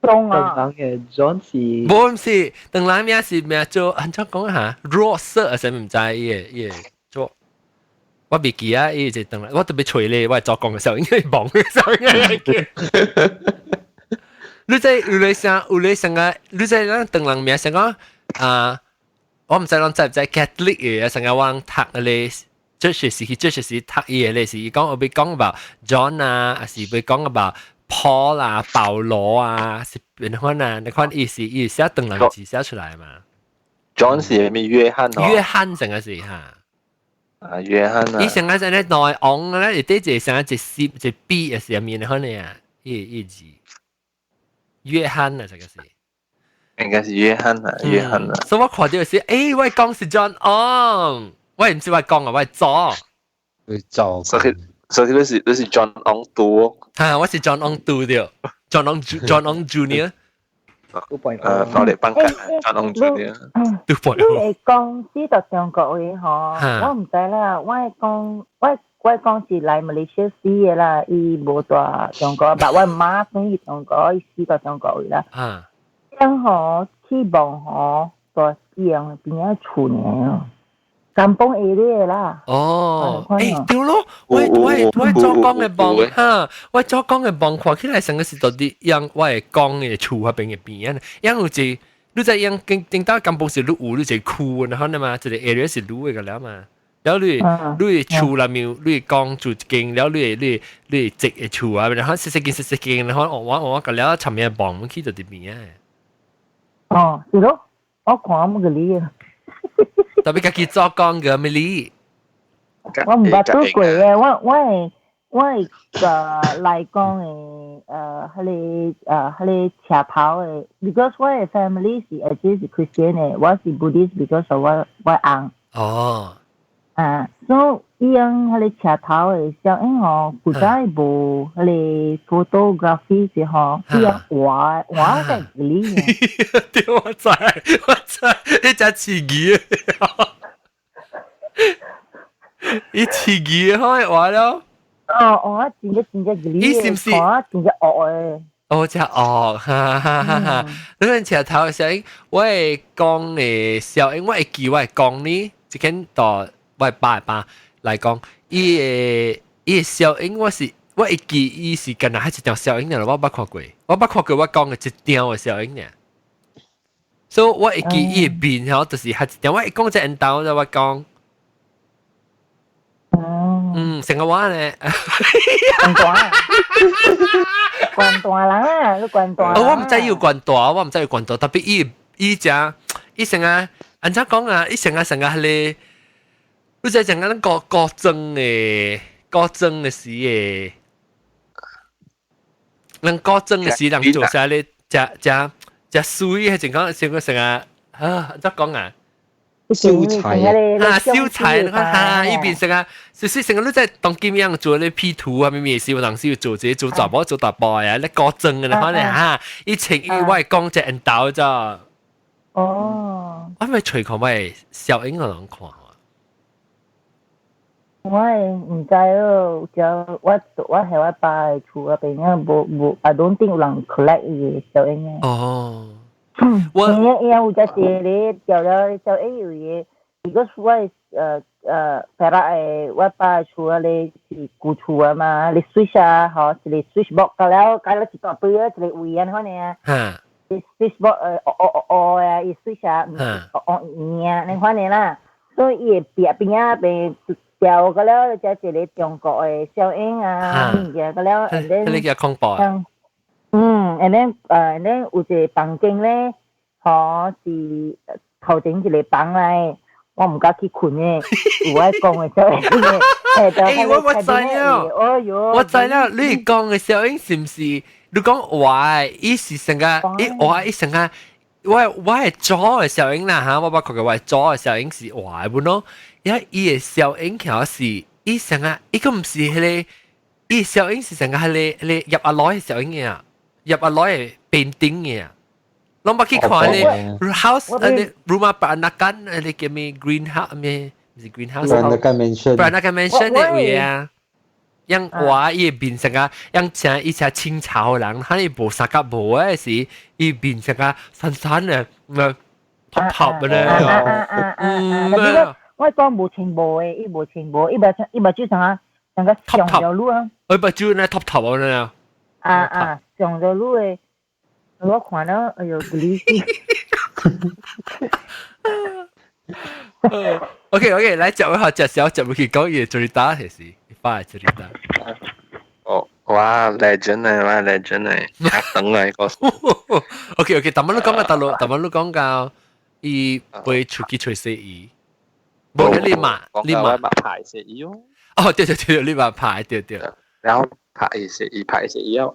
唐啊。唐人的 John 是。無毋是，唐人名是名做按怎講哈？弱色啊，啥物毋知伊個伊個做。我袂記啊，伊是唐人，我特別揣咧，我做工的時候應該忘的時候應該記。你知有咧啥？有咧啥個？你知咱唐人名啥講啊？我毋知攏知毋知 Catholic 嘅，成日我讀個這是是這是讀伊個咧，是伊講我欲講 about John 啊，還是欲講 about Paul 啊、保羅啊，是邊款啊？你看伊是伊寫唐人字寫出來嘛？John 是咩約翰哦？約翰成個是哈。啊，約翰啊！伊成個在咧內昂咧，伊底一個成個一 C 一 B 也是面款的啊，伊伊字約翰啊，這個是。應該是約翰啊，約翰啊。所以我看到是，欸，我講是 John Ong，我毋是我講啊，我做。你做。所以你是 John Ong 多。哈，我是 John Ong 多的，John Ong John Ong Junior。 我嚟幫緊 John Ong Junior。你會講知道中國話吼？我毋知啦，我講我我講是來馬來西亞死的啦，伊無蹛中國，但我媽生佇中國，伊死佇中國話啦。啊。咁吼去墓吼，蹛邊邊仔厝爾，甘榜 area 啦。哦，欸對咯，我祖公的墓哈，我祖公的墓看起來成個是到佇樣我的公的厝彼邊的邊啊，樣有一個，你知樣頂頂到甘榜是你有你一個區，然後呢嘛，一個 area 是你的個了嘛。了你你厝內面你公住一間，了你你你侄的厝啊，然後細細間細細間，然後我我個了尋日墓去到佇邊啊。哦，是咯，我看冇個理啊。特別家己做工個咩理？我毋捌拄過嘅，我我會我會來講的彼个彼个車頭的，because 我的 family 是 actually 是 Christian 的，我是 Buddhist because 我我翁。哦。啊，所以伊樣彼个車頭的小影吼，古早無彼个 photography 時吼，伊樣畫畫在裡。對，我知，我知，你真刺激。伊刺激好畫了。哦哦，真正真正伊是毋是？真正惡的。哦，真惡，哈哈哈哈！你看車頭小影，我會講的小影，我會記我會講呢，這間到我爸爸來講，伊的伊的小影，我是我會記伊是敢若彼一張小影爾，我捌看過，我捌看過我講的一張的小影爾。所以我會記伊的面吼，就是彼一張，我會講這緣投就我講。嗯，成個話咧，關大，關大人啊，你關大。哦，我毋知伊有關大，我毋知有關大，特別伊伊只伊成個按怎講啊？伊成個成個彼个，你知成個咱古古裝的古裝的時的，咱古裝的時人做啥咧？食食食水係情況，成個成個啊，怎講啊？燒柴啊，燒柴，你看哈，伊變成啊，就是成個你在當今樣做咧 P 圖啊，咩咩事，有當時要做這做查某做查埔啊，咧古裝嘅，你看咧哈，以前伊我係講隻緣投咋。哦。我咪隨看咪小英個人看。我係毋知咯，就我係我爸的厝嗰邊啊，無無，I don't think 有人 collect 伊的小英啊。哦。我伊伊有只一個掉了小英有伊，because 我Perak 的我爸的厝啊咧是舊厝啊嘛，你 switch 啊，吼，一個 switch box 到了，改了一大堆啊，一個位安款爾。switch box 哦哦哦哦啊，伊 switch 啊，哦哦圓啊，你款爾啦，所以伊會壁邊仔邊掉個了，才一個中國的小英啊，物件個了，and then 你叫恐怖。嗯，and then and then 有一個房間咧，吼是頭前一個房來，我毋敢去睏的，有愛講的小英的。欸，我知了，哎喲，我知了，你講的小英是毋是？你講話，伊是成個，伊話伊成個，我係左的小英啦嚇，我捌看過我係左的小英是話的咯，因為伊的小英其實是，伊成個，伊個毋是彼個，伊小英是成個彼個彼個入阿來的小英啊，入阿來的變頂的啊，攏捌去看咧 house 咧 rumah peranakan 咧叫咩 greenhouse 咩？毋是 greenhouse。 Peranakan mansion。 Peranakan mansion 的位啊。樣話伊變成個，樣像以前清朝人，他伊無三角無的時，伊變成個散散的，嗯，凸凸的咧。嗯，我講無穿無的，伊無穿無，伊目伊目睭啥，像個上條路啊。伊目睭咧凸凸的咧。啊啊，上條路的，我看到，哎喲，geli 。OK OK，來接一下，接小接入去講伊的cerita 係是，發的 cerita。哦，哇，legend 啊，哇，legend 啊，等嚟個。 OK OK，但乜你講到大陸，但乜你講到伊會出去揣細姨，無你嘛，你嘛排細姨哦。哦，對對對，你嘛排對對。然後排細姨，排細姨後，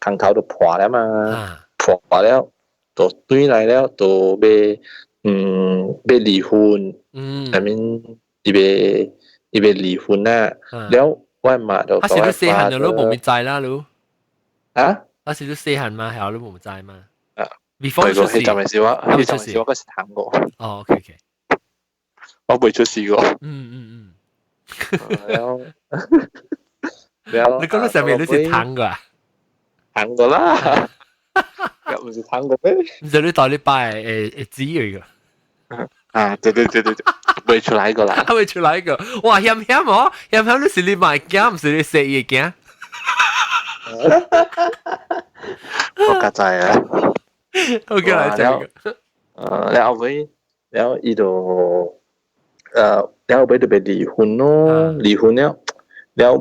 空頭就破了嘛，破了，就對來了，就欲欲離婚。I mean，伊欲離婚啦，了我媽就啊是你細漢就你無咪知啦，你啊？啊是你細漢嘛，係你無知嘛？啊，before 出事，就咪是我，就咪是我嗰時談過。哦，OK OK，我未出事過。了了，你講到上面你是談過啊？談過啦，又唔是談過咩？唔是你帶你爸誒子女個。啊，對對對對對，未出來過啦，未出來過，哇，險險哦，險險你是你媽驚，毋是你細伊驚。我較知啊。 OK 來這個。了後尾，了伊就，了後尾就欲離婚咯，離婚了，了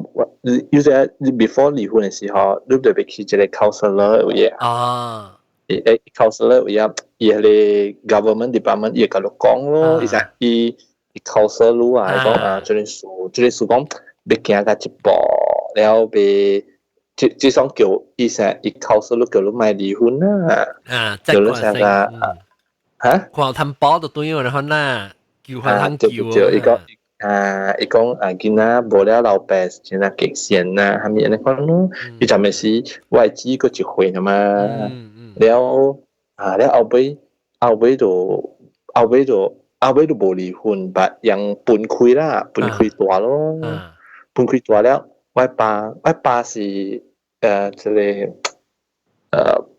有時你 before 離婚的時候，你就欲去一個 counselor 有嘢。啊。誒，counselor 有影，伊彼個 government department 伊會共你講咯，伊說伊伊 counsel 你啊，伊講啊，這個事，這個事講欲行到一步，了欲這這種叫伊說伊 counsel 你叫你莫離婚啦，啊，叫你啥個嚇？看淡薄就對了，可啦，求翻通求。對，伊講啊，伊講啊，囡仔無了老爸真係極善啊，啥物按呢款咯，伊就咪是我姊閣一歲嘛。了啊，了後尾後尾就後尾就後尾就無離婚，但樣分開啦，分開大咯，分開大了。我爸是這個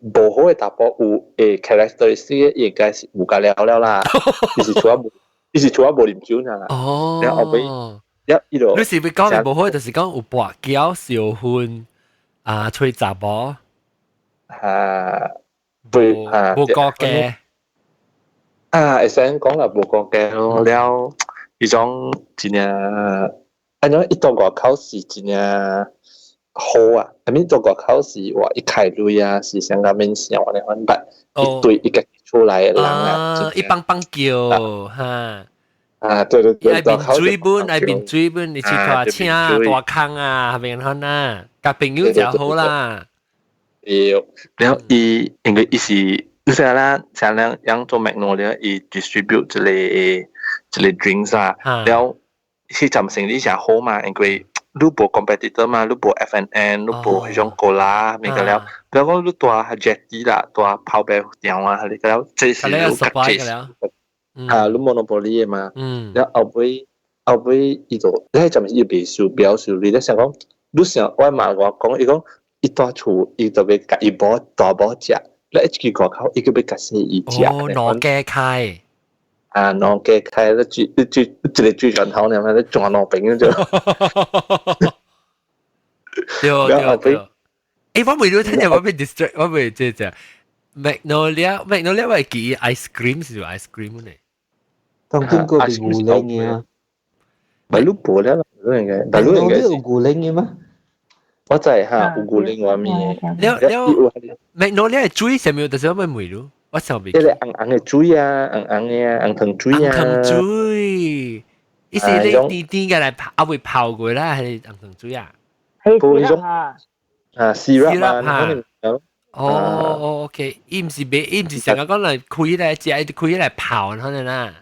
無好的查埔有誒 characteristic 應該是有甲了了啦，伊是厝仔無啉酒啦。哦，了後尾了伊就你是欲講無好，就是講有跋筊燒婚啊，揣查某。啊，袂啊，無顧家啊，會使講啦，無顧家咯。了，彼種真正，按怎伊到外口是真正好啊。I mean 到外口是話伊開鐳啊，是啥個免想按呢款捌，伊對伊家己厝內的人啊，伊幫幫叫哈。啊，對對對，愛面水本，愛面水本，你去看請大空啊，邊款啊，共朋友就好啦。對，然後伊因為伊是，你知啦，像兩樣做 Magnolia，伊 distribute 這個 drinks 啊，然後是暫生意誠好嘛，因為你無 competitor 嘛，你無 F&N，你無彼種 cola，物個了，比如講你蹛 jetty 啦，蹛泡白店啊，彼個了，這是你較濟啊，你 monopoly 的嘛，然後後尾伊就，你彼陣時伊袂收表收，你咧想講，你想我媽我講，伊講伊蹛厝，伊就欲共伊某大某食，你一去外口，伊閣欲共細伊食。哦，兩家開。啊，兩家開，你煮你煮一個水源頭爾，你轉兩邊就。對對對。欸，我袂你聽見我被 distract，我袂這這。Magnolia Magnolia 我會記 ice cream 是 ice cream 呢。當今個是牛奶嘅啊。白鷺無了，應該白鷺應該有牛奶嘅嗎？我知哈，有牛奶我面。了了，Magnolia 的水啥物？就是我欲問你，我想袂。這個紅紅的水啊，紅紅的啊，紅糖水啊。紅糖水，伊是你甜甜嘅來泡，啊未泡過啦，還是紅糖水啊？係 syrup 啊。啊，syrup 嘛。哦哦，OK，伊毋是賣，伊毋是成日講來開來食，伊開來泡可能啦。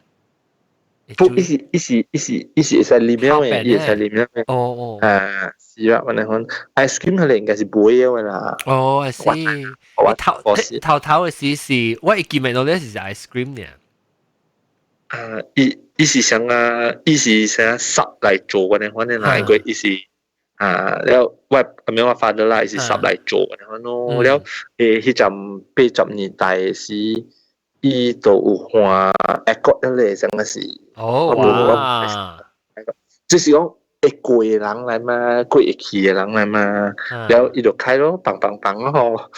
不，伊是伊是伊是伊是會使啉的，伊會使啉的。哦哦。啊，syrup 按呢款，ice cream 可能應該是袂的啦。哦，I see。我頭頭頭的時是，我會記得到咧是 ice cream 呢。啊，伊伊是想啊，伊是想濕來做按呢款的啦，因為伊是啊，了我阿咩我 father 啦，伊是濕來做按呢款咯。了彼陣80年代時，伊都有換 Accord 咧，真個是。哦，哇！就是講會過的人來嘛，過會去的人來嘛，了伊就開咯，砰砰砰吼，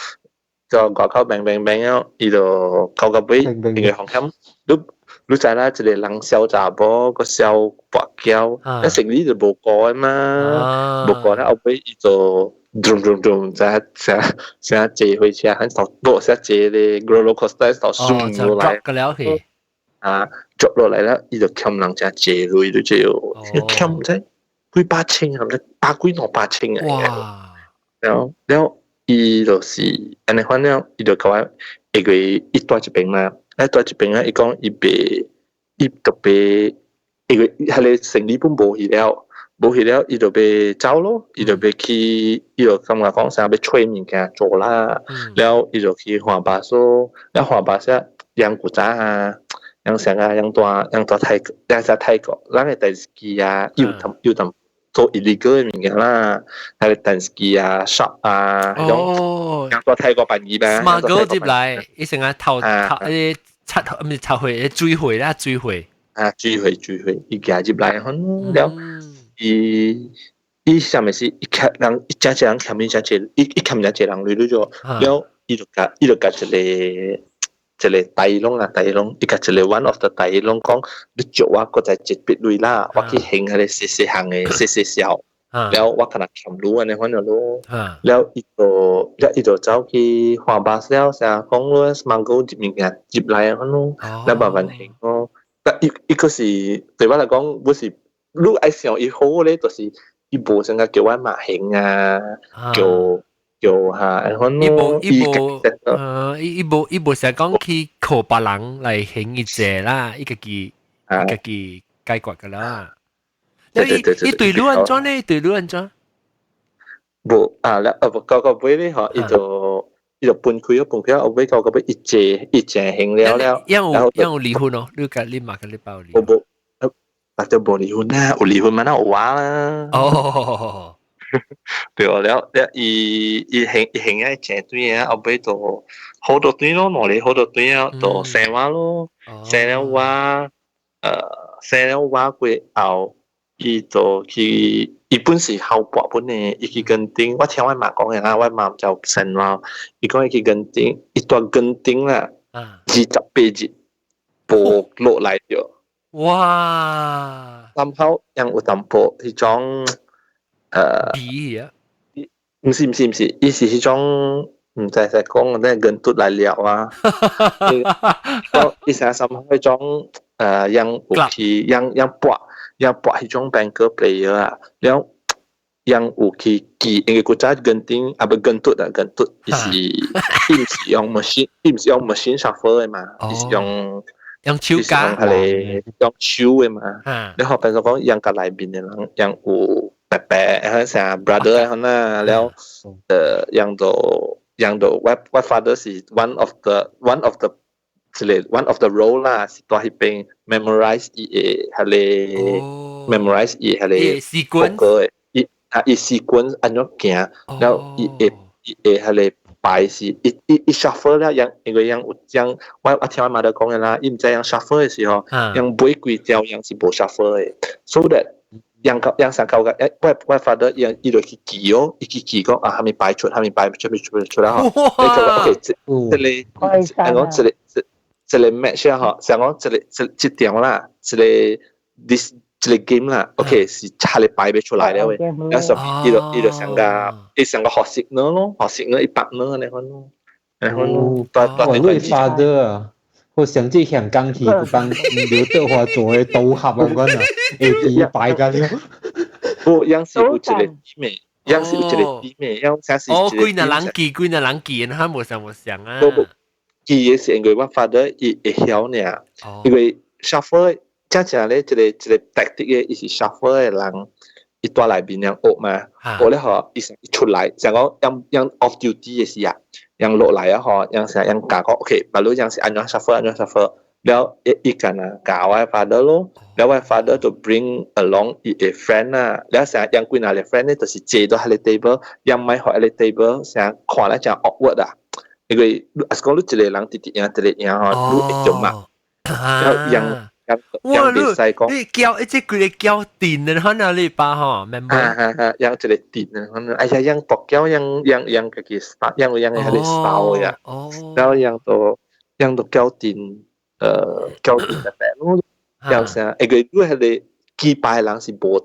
就外口砰砰砰了，伊就到到尾，因為風險，你你知啦，一個人痟查某，閣痟跋筊，那生理就無顧的嘛，無顧了後尾伊就咚咚咚，在在在坐火車，很少，無在坐咧 roller coaster 到順落來。個了去。啊，drop 落來了，伊就欠人誠濟鐳，就這欠毋知幾百千啊，毋知百幾兩百千啊。哇！了了，伊就是按呢款了，伊就共我一個伊蹛這邊嘛，伊蹛這邊啊，伊講伊袂，伊特別，因為彼個生理本無去了，無去了，伊就欲走咯，伊就欲去，伊就感覺講啥欲揣物件做啦，了伊就去換巴士，了換巴士養古早啊。養啥啊？養蹛養蹛泰國，養啥泰國，咱的電視機啊，又淡又淡做 illegal 的物件啦，彼個電視機啊、shop 啊，哦，養蹛泰國辦伊吧。 smuggle 入來，伊成日偷偷誒拆毋是拆貨，追貨啦，追貨。啊，追貨追貨，伊寄入來，好了，伊伊啥物事，伊欠人，伊誠濟人欠伊誠濟，伊伊欠誠濟人鐳你就，了伊就共一個。一個大攏啊，大攏，伊共一個 one of the 大攏講，你借我閣再一筆鐳啦，我去還彼個細細項的細細小，了我可能欠你按呢款就咯，了伊就了伊就走去換巴士了，啥講你 smuggle 入物件入來款咯，了慢慢還咯。但伊伊閣是對我來講，我是你愛想伊好咧，就是伊無啥個叫我嘛還啊，叫。叫哈，按款伊無伊無，伊伊無伊無成講去靠別人來還伊債啦，伊家己伊家己解決㗎啦。伊伊對你按怎咧？對你按怎？無啊，了啊無到到尾咧吼，伊就伊就分開咗，分開後尾到到尾伊借伊借還了了。因有因有離婚哦？你共你媽共你爸有離婚？無，啊就無離婚啦，有離婚嘛，那有我啦。哦。對了了，伊伊還伊還愛正對啊，後尾就好多對咯，兩個好多對啊，就生我咯，生了我，生了我過後，伊就去，伊本是後博本的，伊去墾丁，我聽我媽講的啦，我媽就生我，伊講伊去墾丁，伊蹛墾丁啦，28日無落來著。哇！然後ยัง有淡薄彼種。比啊？毋是毋是毋是，伊是彼種毋知使講，那人嘟來了啊！伊成什彼種樣有去樣樣博樣博彼種 banker player 啊，了樣有去記，因為古早genting 啊不 kentut 啊 kentut，伊是用 machine，伊毋是用 machine shuffle 的嘛，伊是用用手加，係用手的嘛。你學變做講，樣甲內面的人，樣有伯伯，還啥 brother 可能了，樣就樣就我 father 是 one of the 一個 one of the role 啦，是在彼邊 memorize 伊的彼个 memorize 伊彼個時間的，伊啊伊 sequence 按怎行，然後伊會彼個牌是伊 shuffle 了，樣因為樣有將我聽我媽講的啦，伊毋知樣 shuffle 的時候，樣買幾條樣是無 shuffle 的，so that 樣個樣上夠個，我 father 樣伊就去記哦，伊去記講啊，蝦米擺出，蝦米擺出出出來吼，你覺得 OK，這個講這個 match 啊吼，像講這個這條啦，這個 this 這個 game 啦，OK 是下個擺不出來了喂，然後伊就上個伊上個學習呢咯，學習呢100呢，你看咯，你看咯，哇，你 father 啊，我想起香港去幫劉德華做的賭俠啊，嗰陣會記擺緊了。不，樣是有一個姊妹，樣是有一個姊妹，樣才是。哦，幾若人記，幾若人記，他無想無想啊。不不，記的是因為我 father 伊會曉爾，因為 shuffle 正正咧，這個 tactic 的，伊是 shuffle 的人，伊蹛內面樣學嘛，學咧吼，伊出來，像講樣樣 off duty 的時啊，樣落來啊吼，樣成樣教講，OK，比如樣是按怎 shuffle 按怎 shuffle，了伊干啊教我 father 咯，了我 father 就 bring along 伊的 friend 啦，了成樣幾若個 friend 咧，就是坐到彼個 table，樣莫予彼個 table 成看咧誠 awkward 啊，因為若是講你一個人直直贏一個贏吼，你會中嘛，了樣。哇！你你叫一隻幾個叫電的，可能你爸吼，明白？啊啊啊！養一個電啊，可能哎呀，養獨叫養養養家己 style，養養彼個 style 呀。然後養到叫電，叫電的咯。養啥？因為你彼個擊敗人是無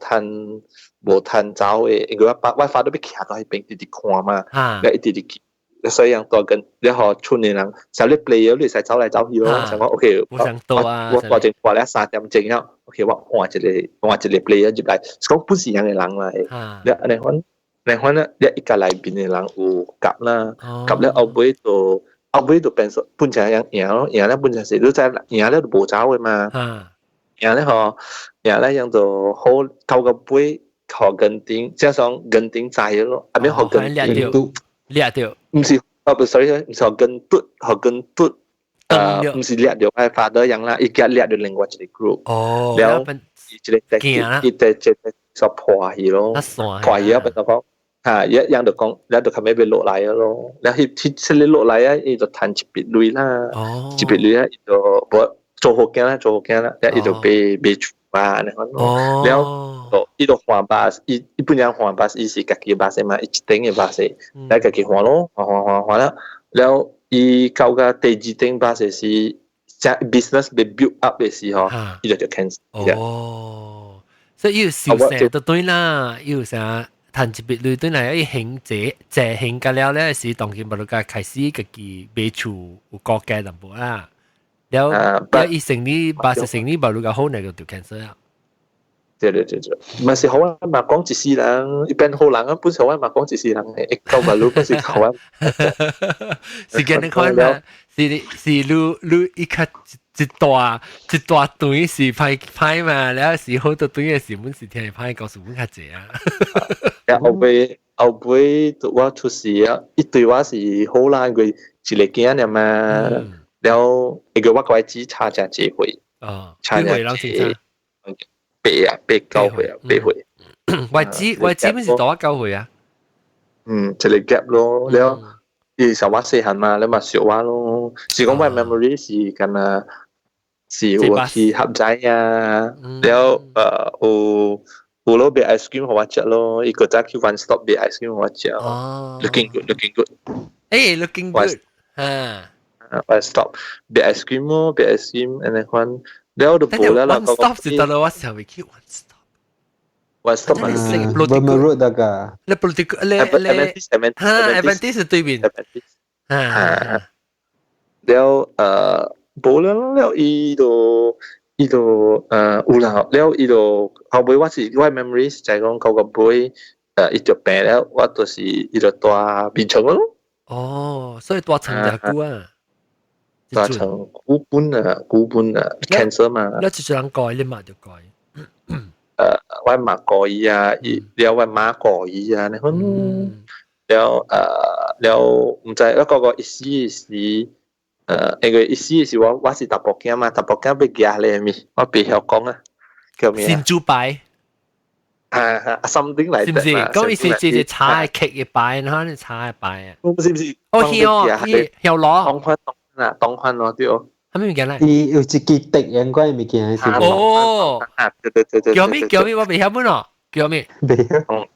趁走的，因為我爸我爸都欲徛佇彼邊直直看嘛，你一直直去。所以樣多跟然後出年人，像你 player 你會使走來走去咯，想講 OK，我我我正過了3點鐘了，OK，我換一個 player 入來，是講不是樣的人來，你按呢款，按呢款咧，你一家內面的人有夾啦，夾了後尾就變做本成樣贏咯，贏了本成是你知贏了就無走的嘛，贏了吼，贏了樣就好頭個尾予 Genting，即係講 Genting 知咯，啊免予 Genting。掠著，毋是，哦不，sorry，毋是予 kentut，予 kentut，毋是掠著我 father 樣啦，伊共掠著另外一個 group，了一個伊個這個所破去咯，破去啊，變做講，嚇，一樣就講，了就後尾欲落來咯，了彼彼這個落來啊，伊就趁一筆鐳啦，一筆鐳啊，伊就無做好囝啦，做好囝啦，了伊就買厝啊，按呢款咯，了伊就換巴士，伊伊本來換巴士，伊是家己的巴士嘛，伊一頂的巴士，來家己換咯，換換換換了，了伊到個第二頂巴士是，business 被 build up 的時候，伊就 cancel。哦，所以伊有收成就對啦，伊有啥趁一筆鐳對來，伊興這這興個了咧，是當今不如開始家己買厝有國家淡薄啦，了了伊生意巴士生意不如個好，那個就 cancel 啦。對對對對，毋是好啊嘛，講一世人，一般好人啊，本是好啊嘛，講一世人的，一到馬路本是好啊。是見你看嘛，是你一較一大堆是歹歹嘛，了是好多堆的是本是聽歹，告訴阮較濟啊。後尾我出事啊，伊對我是好啦，因為一個囝爾嘛，了因為我佮我姊差誠濟歲，差誠濟。八啊，8、9歲啊，8歲。我姊本是大我9歲啊。嗯，一個 gap 咯，了，伊小我細漢嘛，你嘛小我咯。是講我 memory 是敢若是有去合仔啊，了有有攞買 ice cream 予我食咯，伊個早去 one stop 買 ice cream 予我食。哦。 Looking good，looking good。誒，looking good。啊。 One stop 買 ice cream 咯，買 ice cream，按呢款。了就無啦啦。 One stop 是得了，我想未去 one stop。 One stop 嘛， Burma Road 那個。你 political 你你哈，Adventist 是對面。哈。了無啦了，伊就有啦，了伊就後尾我是我 memory 是就係講到個尾，伊就病了，我就是伊就蹛眠床咯。哦，所以蹛床遮久啊？蹛床久本啊，久本啊，cancer 嘛。你一個人顧，你媽就顧。我媽顧伊啊，伊了我媽顧伊啊，你看，了了毋知我個個伊死時，因為伊死時我是查埔囝嘛，查埔囝欲舉咧物，我袂曉講啊，叫咩啊？神主牌。啊啊，something like 是毋是？講伊是這個茶的客嘅牌，然後你茶的牌啊。不是不是。哦，曉哦，曉攞。當番當啊，當番咯對。啥物物件咧？伊有一支笛應該物件是。哦。啊，對對對對。叫咩叫咩？我袂曉本咯。叫咩？袂曉。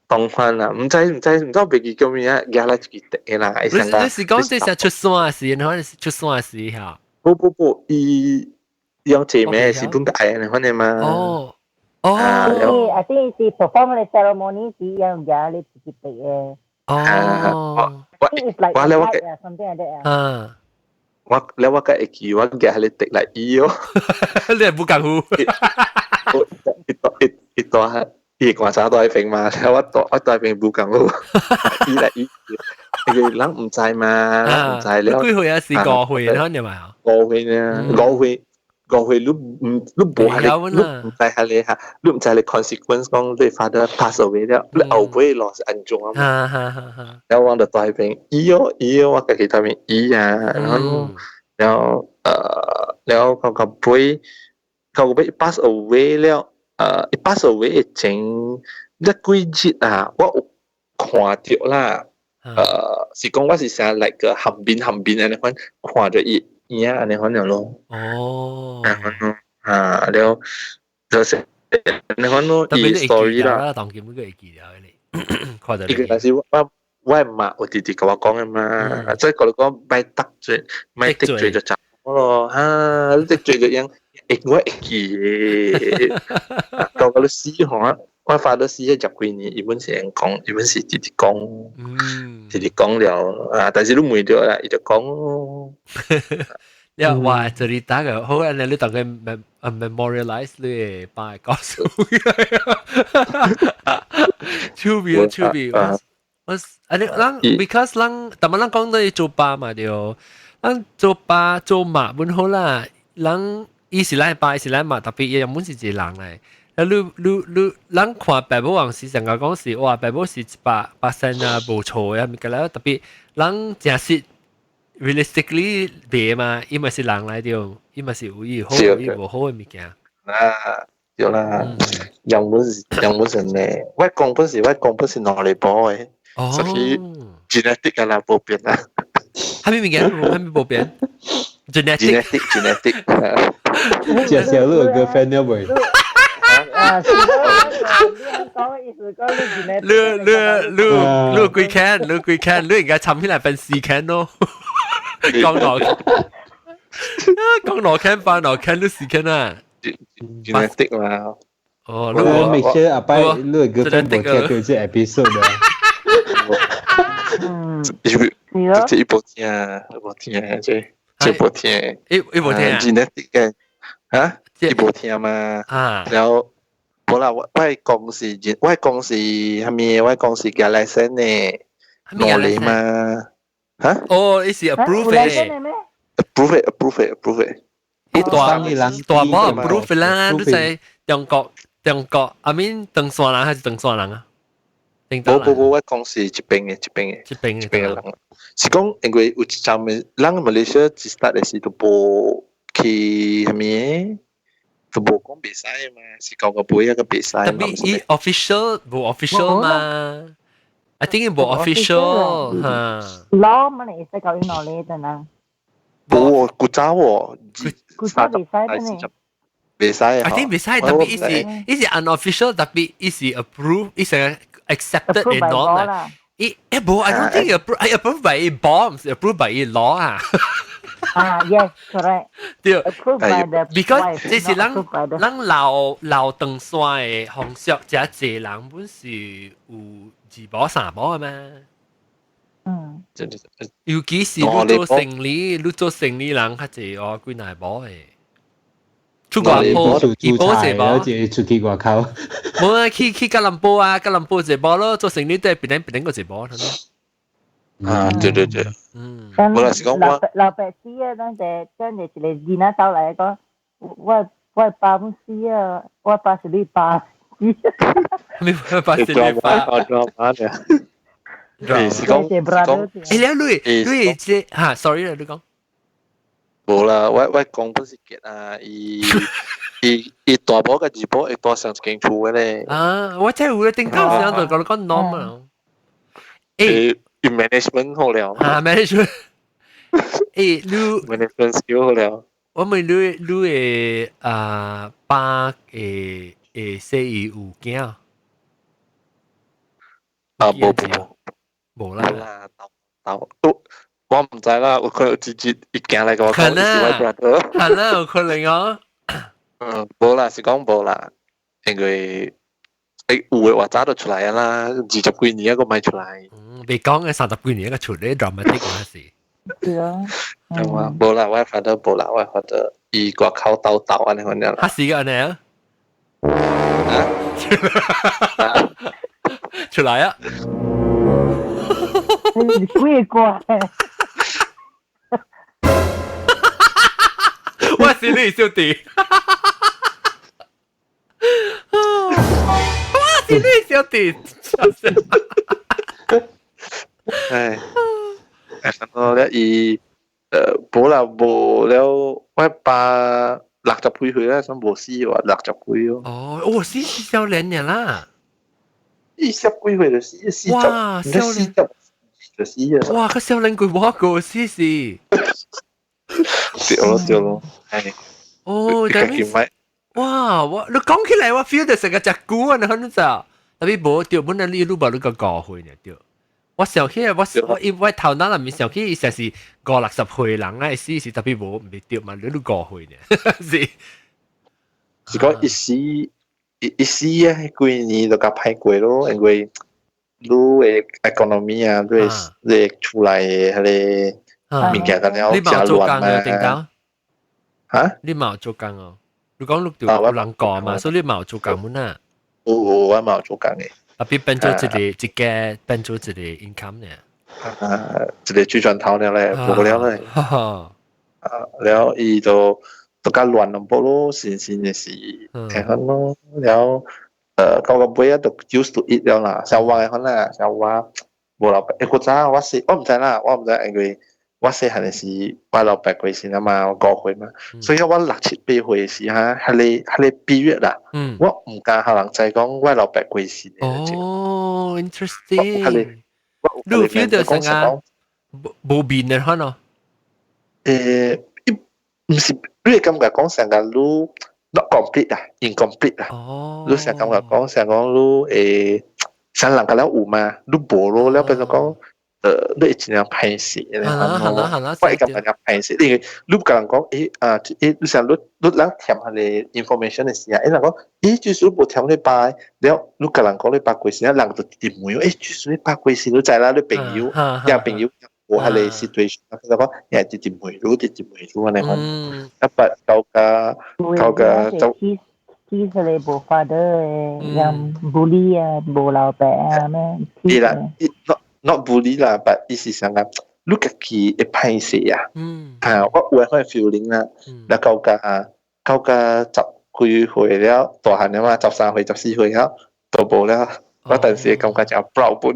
當番啊，毋知毋知毋知袂記叫咩啊，舉來一支笛啦。你你是講這是出山時，然後出山時嚇？不不不，伊用這咩是本愛的款的嘛。哦。哦， I think 是 perform 的 ceremony 是用舉咧一支笛的。哦。我我咧我 something like that 啊。我咧我個會記我舉彼個笛來伊哦。你係無功夫。伊伊伊蹛伊觀察蹛彼邊嘛，我蹛我蹛彼邊無功夫。伊來伊，因為人毋知嘛，人毋知了。幾歲啊？是五歲，然後你咪啊？五歲呢？五歲。五歲你毋你無係你毋知係你嚇，你毋知你 consequence 講你 father pass away 了，你後尾落是按怎啊嘛？然後我就蹛彼邊，伊哦伊哦，我家己蹛彼邊伊啊，然後然後然後個個尾個尾 pass away 了，伊 pass away 前一幾日啊，我有看著啦，是講我是成來個含面含面按呢款看著伊。影按呢款樣咯。哦。按呢款咯，啊了，就是按呢款咯，伊 story 啦。當今個會記得你，看著。伊個但是我我媽有直直共我講的嘛，即係講你講莫得罪，莫得罪就走咯，哈，你得罪就樣，會我會記的。到到你死吼，我發到死咗十幾年，伊本是講，伊本是直直講，直直講了啊！但是你問著啦，伊就講。呀，哇！這裡打個好，你你當佢 memorialize 你爸告訴，趣味啊趣味。我啊你咱 because 咱，但係咱講到做爸嘛對，咱做爸做媽本好啦，咱伊是咱爸，伊是咱媽，特別伊原本是一個人來。啊，你你你，咱看爸母往時成個講是哇，爸母是100%啊，無錯嘅，物件啦，特別咱誠實 realistically 別嘛，伊嘛是人來著，伊嘛是有伊好有伊無好嘅物件。啊，對啦，原本是原本是呢，我講本是兩个寶的，所以 genetic 嘅啦，無變啦。啥物物件？啥物無變？genetic genetic。介紹你個 girlfriend 了未？啊，是講意思講你你你你你幾 can？你幾 can？你應該尋起來分四 can 咯。講落講落 can 翻落 can 你四 can 啊？genetic 嘛。哦，你 make sure 阿伯你個 girlfriend 無聽到這 episode 啊。嗯，這伊無聽，無聽，這這無聽，伊伊無聽，genetic 嘅，嚇，伊無聽嘛，啊，然後。無啦，我我講是，我講是啥物？我講是舉 license 的，兩个嘛，嚇？哦，伊是 approve 的，approve approve approve。伊大大某 approve 啦，你知中國中國，I mean 唐山人還是唐山人啊？無無無，我講是這邊的，這邊的，這邊的，這邊的人。是講因為有一陣的，咱馬來西亞一 start 的時都無去啥物？都無講袂使嘛，是到個尾一個袂使。特別伊 official 無 official 嘛，I think 無 official 嚇。 law 嘛，你會使搞伊兩个的呢？無，古早喎，古早袂使的呢。袂使。 I think 袂使，特別伊是伊是 unofficial，特別伊是 approve，伊是 accepted in norm 啦。伊誒無，I don't think approve， approve by law，毋是 approve by law 啊。啊，yes, correct。對，approved by the ，because 這是咱咱老老唐山的風俗，遮濟人本是有二某三某的嘛。尤其是你做生理，你做生理人較濟哦，幾若某的。出外埔，怡保坐無，一個出去外口。無啊，去吉隆坡啊，吉隆坡坐無咯，做生意都係檳城檳城個坐無。啊，對對對，嗯，無啦是講我老爸死啊，咱就一個囡仔走來講，我爸毋死啊，我爸是你爸。你爸是你爸。是講是講，欸，你這嚇，sorry 啦，你講。無啦，我講本是結啊，伊大寶佮二寶會住上一間厝的咧。啊，我真有咧頂到時陣就講講 normal。欸，伊 management 好了。啊，management。欸，你 management skill 好了。我問你的啊爸會生伊有囝？啊，無無無啦。豆豆我毋知啦，有可能直接伊行來共我講，伊是我 brother。係啦，有可能哦。嗯，無啦，是講無啦，因為有的話早就出來啊啦，20幾年還閣莫出來。嗯，未講嘅30幾年一個出嚟 dramatic 嗰時。是啊。係嘛？無啦，我 father 無啦，我 father 伊外口鬥鬥按呢款啦。哈是個按呢啊？出來啊！你鬼怪！我是你小弟，我是你小弟，唉，我咧伊，無啦無了，我爸60幾歲啦，算無死話60幾咯。哦，我死是少年爾啦，40幾歲就死，四十，哇，少年就死啊！哇，個少年過我個死是。對咯對咯，係。哦，但係，哇，我你講起來我 feel 到成個隻久啊，你可能就，特別無對，本來你愈無你個5歲呢對。我想起來，我頭腦內面想起，伊實是50、60歲人啊，死是特別無毋是對嘛，你5歲呢，是。是講一死一死啊，幾年就較歹過咯，因為你的 economy 啊，你的厝內的彼個物件敢了誠亂嘛。嚇？你嘛有做工哦？你講你著有人教嘛，所以你嘛有做工滿啊？有有，我嘛有做工的。特別變做一個變做一個 income 呢？啊，一個水磚頭了咧，無了咧。啊，了伊就都較亂淡薄咯，新鮮的是，會好咯。了，到個尾啊，就 used to it 了啦。像我的款啦，像我無老爸，欸，古早我是我毋知啦，我毋知因為我細漢的時，我老爸過身啊嘛，我5歲嘛，所以我6、7、8歲時哈，彼個 period 啦，我毋敢予人知講我老爸過身。哦，interesting。你有 feel 到成個無面的款咯？欸，毋是，你會感覺講成個你 not complete 啊，incomplete 啊。哦。你成感覺講成講你會，啥人甲了有嘛？你無咯，了變做講。你會盡量歹勢，我會感覺較歹勢，因為你共人講，欸啊，欸，你想你人填彼個 information 的時啊，欸人講，欸，就是你無填你爸，了你共人講你爸過身，人就直直問，欸，就是你爸過身，你知啦，你朋友，啲朋友無彼個 situation，佢就講，也直直問，你直直問你按呢款，啊，不到家就。其實你無 father 的，人 bully 啊，無老爸啊咩？對啦，not bully 啦，but 意思上講，你家己會歹勢啊。啊，我有彼 feeling 啦，了到家10幾歲了，大漢了嘛，13歲、14歲了，都無了。我當時會感覺誠 proud 本。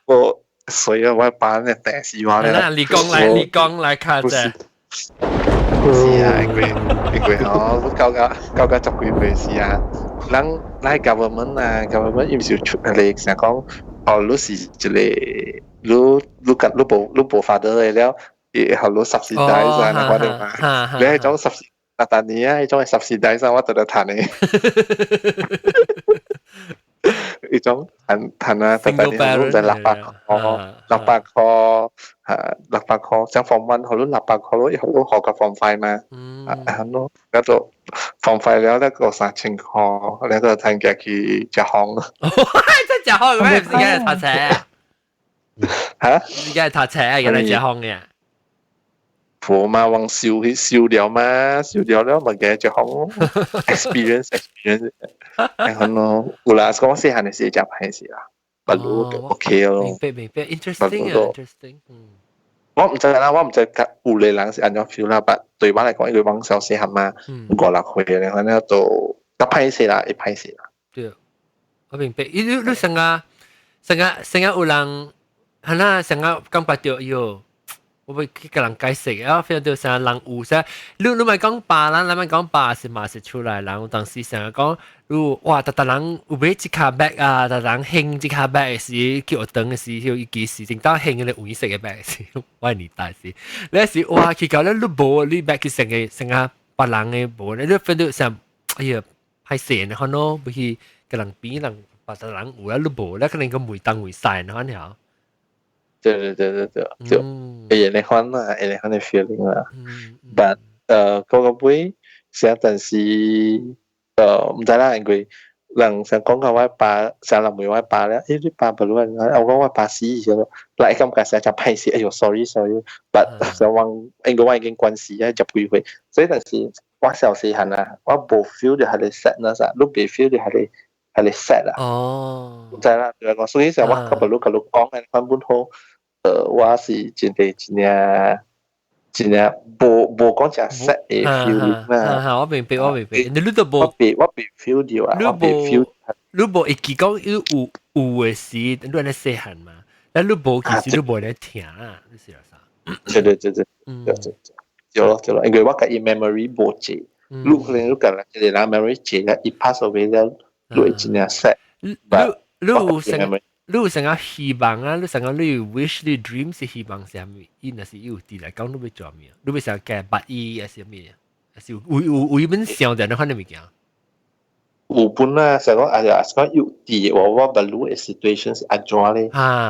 我所以我爸呢病死我咧。你講來較者。是啊，因為吼，到家10幾歲時啊，人來 government 啊，government 伊毋是有出彼個啥講，哦，你是一個，你無 father 的了，會予你 subsidize 啊，那款的嘛。你彼種 subsidize，逐年啊，彼種 subsidize 我直直趁的。彼種趁趁啊，逐年攏在600箍，600箍，嚇，六百箍，像 form one，予你600箍，予你學個 form five 嘛，啊，咯，了就 form five 了，那個3000箍，了個趁家去食飯。真食飯咩？毋是梗係讀冊？嚇？是梗係讀冊，原來食飯嘅。婆嘛，往燒去燒了嘛，燒掉了咪嘅就好 experience experience，然後咯，有啦，講細漢嘅時就歹勢啦，不如 OK 咯。明白明白，interesting 啊，interesting，嗯。我唔知啦，我唔知有個人是按怎 feel 啦，但對我嚟講，因為往小細漢嘛，5、6歲咧，反正都較歹勢啦，會歹勢啦。對，我明白。你成個成個成個有人，係啦，成個感覺到喲。我會去共人解釋，啊，feel 到成人有啥，你咪講爸啦，你咪講爸是嘛是出來人，當時成日講，你哇，逐逐人有買這卡 bag 啊，逐人興這卡 bag 時，去學堂的時，有其時正當興嗰個黃色的 bag 時，我年代時，你時哇，去到咧你無你 bag 去成個成個別人的無，你 feel 到成，哎呀，歹勢呢，可能不去共人比人，別人有啊，你無，你可能個袂當袂使，你看了。對對對對對，就會會款啦，會款的 feeling 啦。But 嗰個尾，成陣時毋知啦，因為人想講到我爸，成人問我爸咧，欸你爸不如我講我爸死咗咯，來感覺成真歹勢，哎喲，sorry sorry，but 想講應該我已經關死啊，10幾歲，所以陣時我小細漢啊，我無 feel 到係個 sadness 啊，你未 feel 到係個 sad 啊。哦。毋知啦，對我講，所以成我較不如甲你講嘅款本好。我是真係真正真正無講真 sad 的 feeling 啦。我明白，我明白。你都無，我未 feel 到啊，我未 feel。你無會記講你有有的時，你按呢細漢嘛？但你無其實你無咧聽啊，你是啥？對對對對，對對對，對咯對咯，因為我家己 memory 無濟，你可能你家一個人 memory 濟咧，伊 pass away 了，你會真正 sad。你有成？你有成個希望啊？你成個你 wish 你 dream 是希望啥物？伊若是有佇來講，你欲做咩？你欲想加捌伊，還是啥物？還是有有本想著你款的物件？有本啊，想講哎呀，講有佇我捌你的 situation 是按怎咧？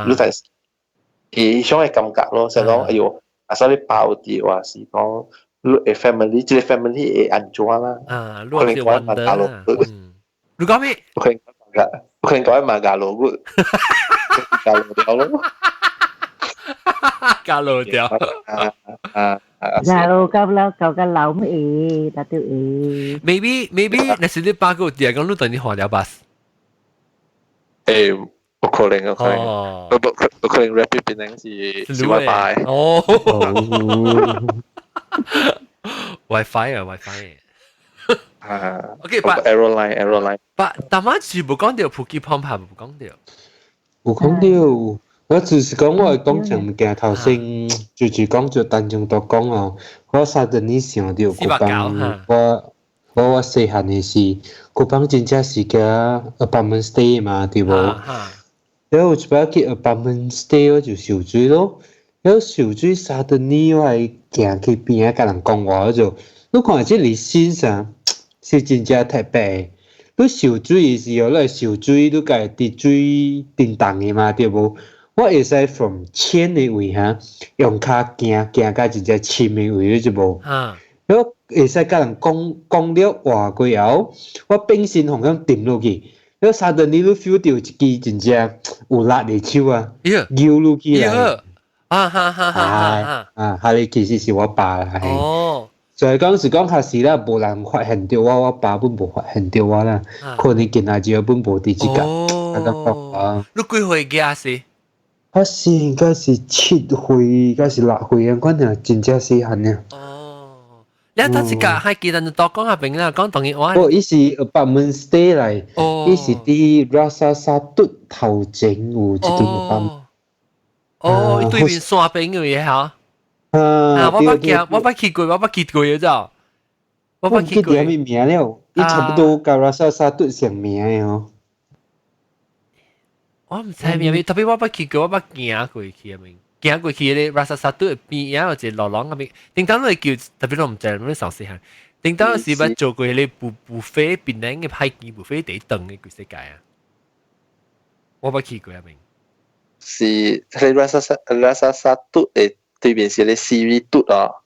你但是伊種的感覺咯，想講哎喲，啊所以你包佇話是講你的 family，這個 family 會按怎啦？啊，你是揾得，你講咩？可能可能講嘛加羅骨，加羅掉咯，加羅掉，啊啊！加羅夠啦，夠個老咩？達到誒。 Maybe 那是你八個點講，你等你換了巴士。欸，有可能，有可能，有可能 Rapid 變成是 WiFi。哦，WiFi 啊，WiFi。啊，OK，but arrow line arrow line， but 大媽是無講到普吉旁拍，無講到，有講到，我就是講我會講一物件頭先，就是講就單種都講哦，我 suddenly 想到古幫我細漢的時，古幫真正是個 apartment stay 嘛，對無？然後有一擺去 apartment stay 我就受水咯，然後受水 suddenly 我會行去邊仔共人講話，我就你看這個身上是真正特別。你受水的時候，你會受水，你家會滴水叮當的嘛，對無？我會使 from 淺的位哈，用跤行行到真正深的位，你知無？我會使共人講講了話過後，我變身方向沉落去，你 suddenly 你 feel 到一支真正有力的手啊，扭落去來。啊哈哈哈！啊，哈！你其實是我爸啦。哦。所以講是講確實啦，無人發現到我，我爸本無發現到我啦。可能今仔日本無佇這個。哦。你幾歲囝是？我是應該是7歲，還是6歲啊？反正真正細漢爾。哦。你頭一個還記得你多講下邊啦，講同伊話。哦，伊是 apartment stay 來，伊是佇 Rasa Satu 頭前有一間 apartment。哦，對面山邊嘅嘢嚇。啊！我捌行，我捌去過，我捌去過嘅咋。我捌去過。啥物名了？伊差不多佮 Rasa Satu 相名的哦。我毋知名，特別我捌去過，我捌行過去啊面，行過去咧 Rasa Satu 邊仔有一個路廊嗰邊，頂當會叫特別我毋知，我上細漢。頂當時捌做過迄個 buffet 檳榔嘅海鮮 buffet 第一頓嘅規世界啊！我捌去過啊面。是，迄個 Rasa Rasa Satu 的對面是咧 CV 嘟哦。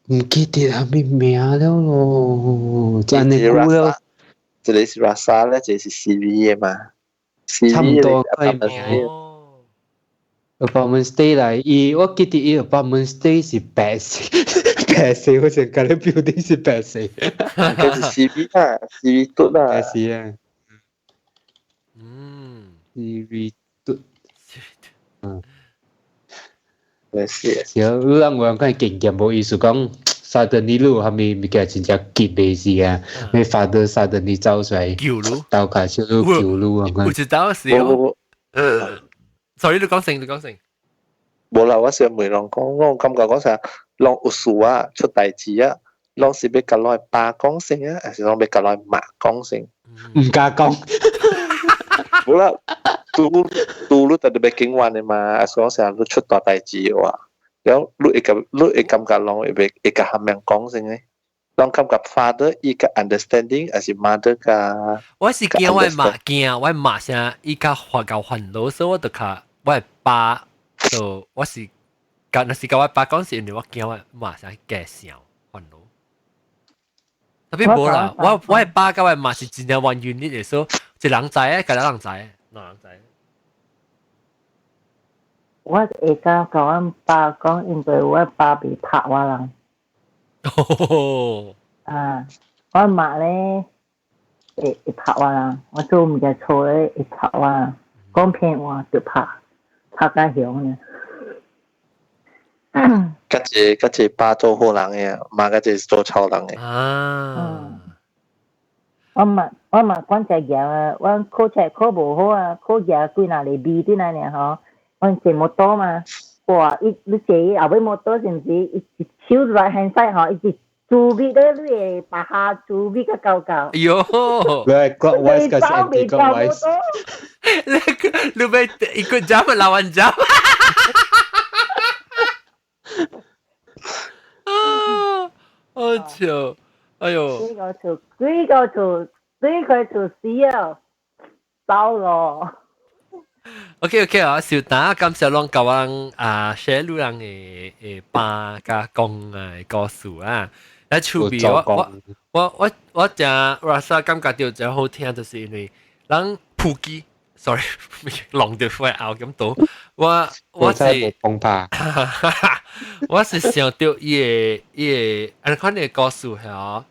毋記得啥物名了咯，真係久了。這個是 Rasa 咧，這個是 CV 的嘛。差唔多。Apartment stay 來，伊我記得伊 apartment stay 是白色，白色，我成個 building 是白色。嗰是 CV 啊，CV 嘟啦。白色啊。CV 嘟。白色。是啊，你人有人講經驗無意思講，suddenly 你有啥物物件真正急的時啊，你 father suddenly 走出來，救你，鬥卡小你救你啊！有一道是哦。Sorry，你講先，你講先。無啦，我想問人講，我感覺講啥，攏有事啊，出代誌啊，攏是欲共攏爸講先啊，還是攏欲共攏媽講先？毋敢講。無啦，拄拄你特別警員的嘛，還是講啥你出大代誌的話，了你會感覺攏會欲會共蝦米講先呢？攏感覺 father 伊個 understanding，還是 mother 個？我是驚我媽驚，我媽聲伊較煩夠煩惱，所以我就較我爸就我是，若是共我爸講是因為我驚我媽聲加想煩惱。特別無啦，我爸佮我媽是真正 one unit 的，所以一人知，共一人知，兩人知。我會敢共阮爸講，因為我爸袂拍我人。哦。啊，我媽咧會拍我人，我做物件錯咧會拍我人，講騙話就拍，拍甲響呢。佮一個爸做好人的，媽佮一個做臭人的。啊。我嘛管誠嚴啊，我考冊考無好啊，考贏幾若個米轉來爾吼，我坐摩托嘛，哇！伊你坐伊後尾摩托是毋是？伊一手 right hand side 吼，伊是注筆咧，你會把下注筆甲夠夠。哎喲！喂，clockwise 還是 anti-clockwise？你欲ikut jam lawan jam. 啊！好笑，哎喲！幾個厝，幾個厝，幾個厝死啊！走咯。 OK OK 啊，小達感謝攏共阮啊 share 你人的爸佮公啊故事啊。來厝邊我誠 rasa 感覺著誠好聽，就是因為人普及，sorry，弄著會拗咁多。我是我是想著伊的按呢款的故事吼，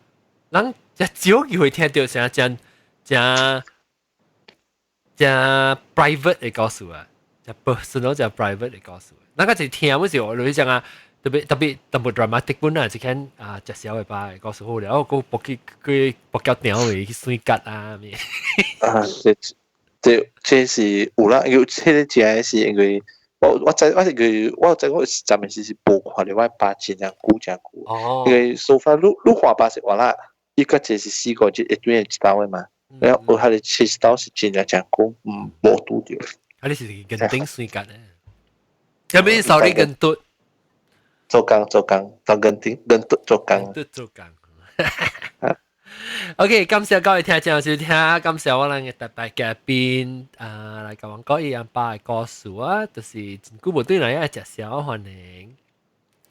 人誠少機會聽著啥誠誠誠 private 的故事啊，誠 personal 誠 private 的故事。咱較濟聽，阮是就是講啊，特別特別淡薄 dramatic 本啊，一間啊，食小的爸的故事好了，閣駁去去駁到埕位去水割啊咩。啊，這是有啦，因為這個真的是因為我知我是佢我知我暫時是無看著我爸真正久真久。哦。因為 so far 你看爸是話啦，伊個這是四個月一段一道的嘛，然後我係七道是真正真久，無拄著。啊，你是跟頂水割的？有咩手你跟嘟？做工做工，當跟頂跟嘟做工。嘟做工。OK，感謝各位聽眾收聽，感謝我咱的特別嘉賓啊，來共阮講伊阿爸的故事啊，就是真久無轉來愛食燒，歡迎，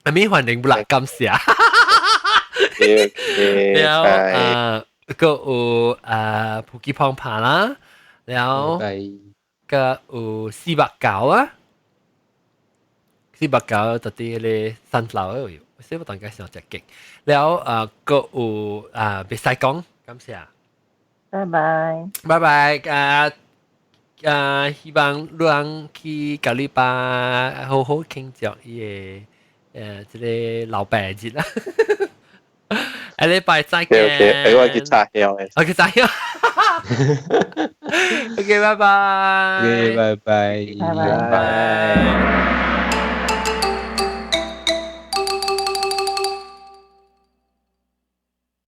啊咪歡迎不啦，感謝。了啊，閣有啊，普吉胖胖啦，了閣有489啊，489特佇彼个 sunflower 有，四百九當上食極，了啊，閣有啊，袂使講，感謝。拜拜。拜拜，啊啊，希望你人去共你爸好好慶祝伊的這个老爸日啦。下禮拜再見。 OK，我去查香的。我去查香。OK，拜拜。 OK，拜拜。拜拜。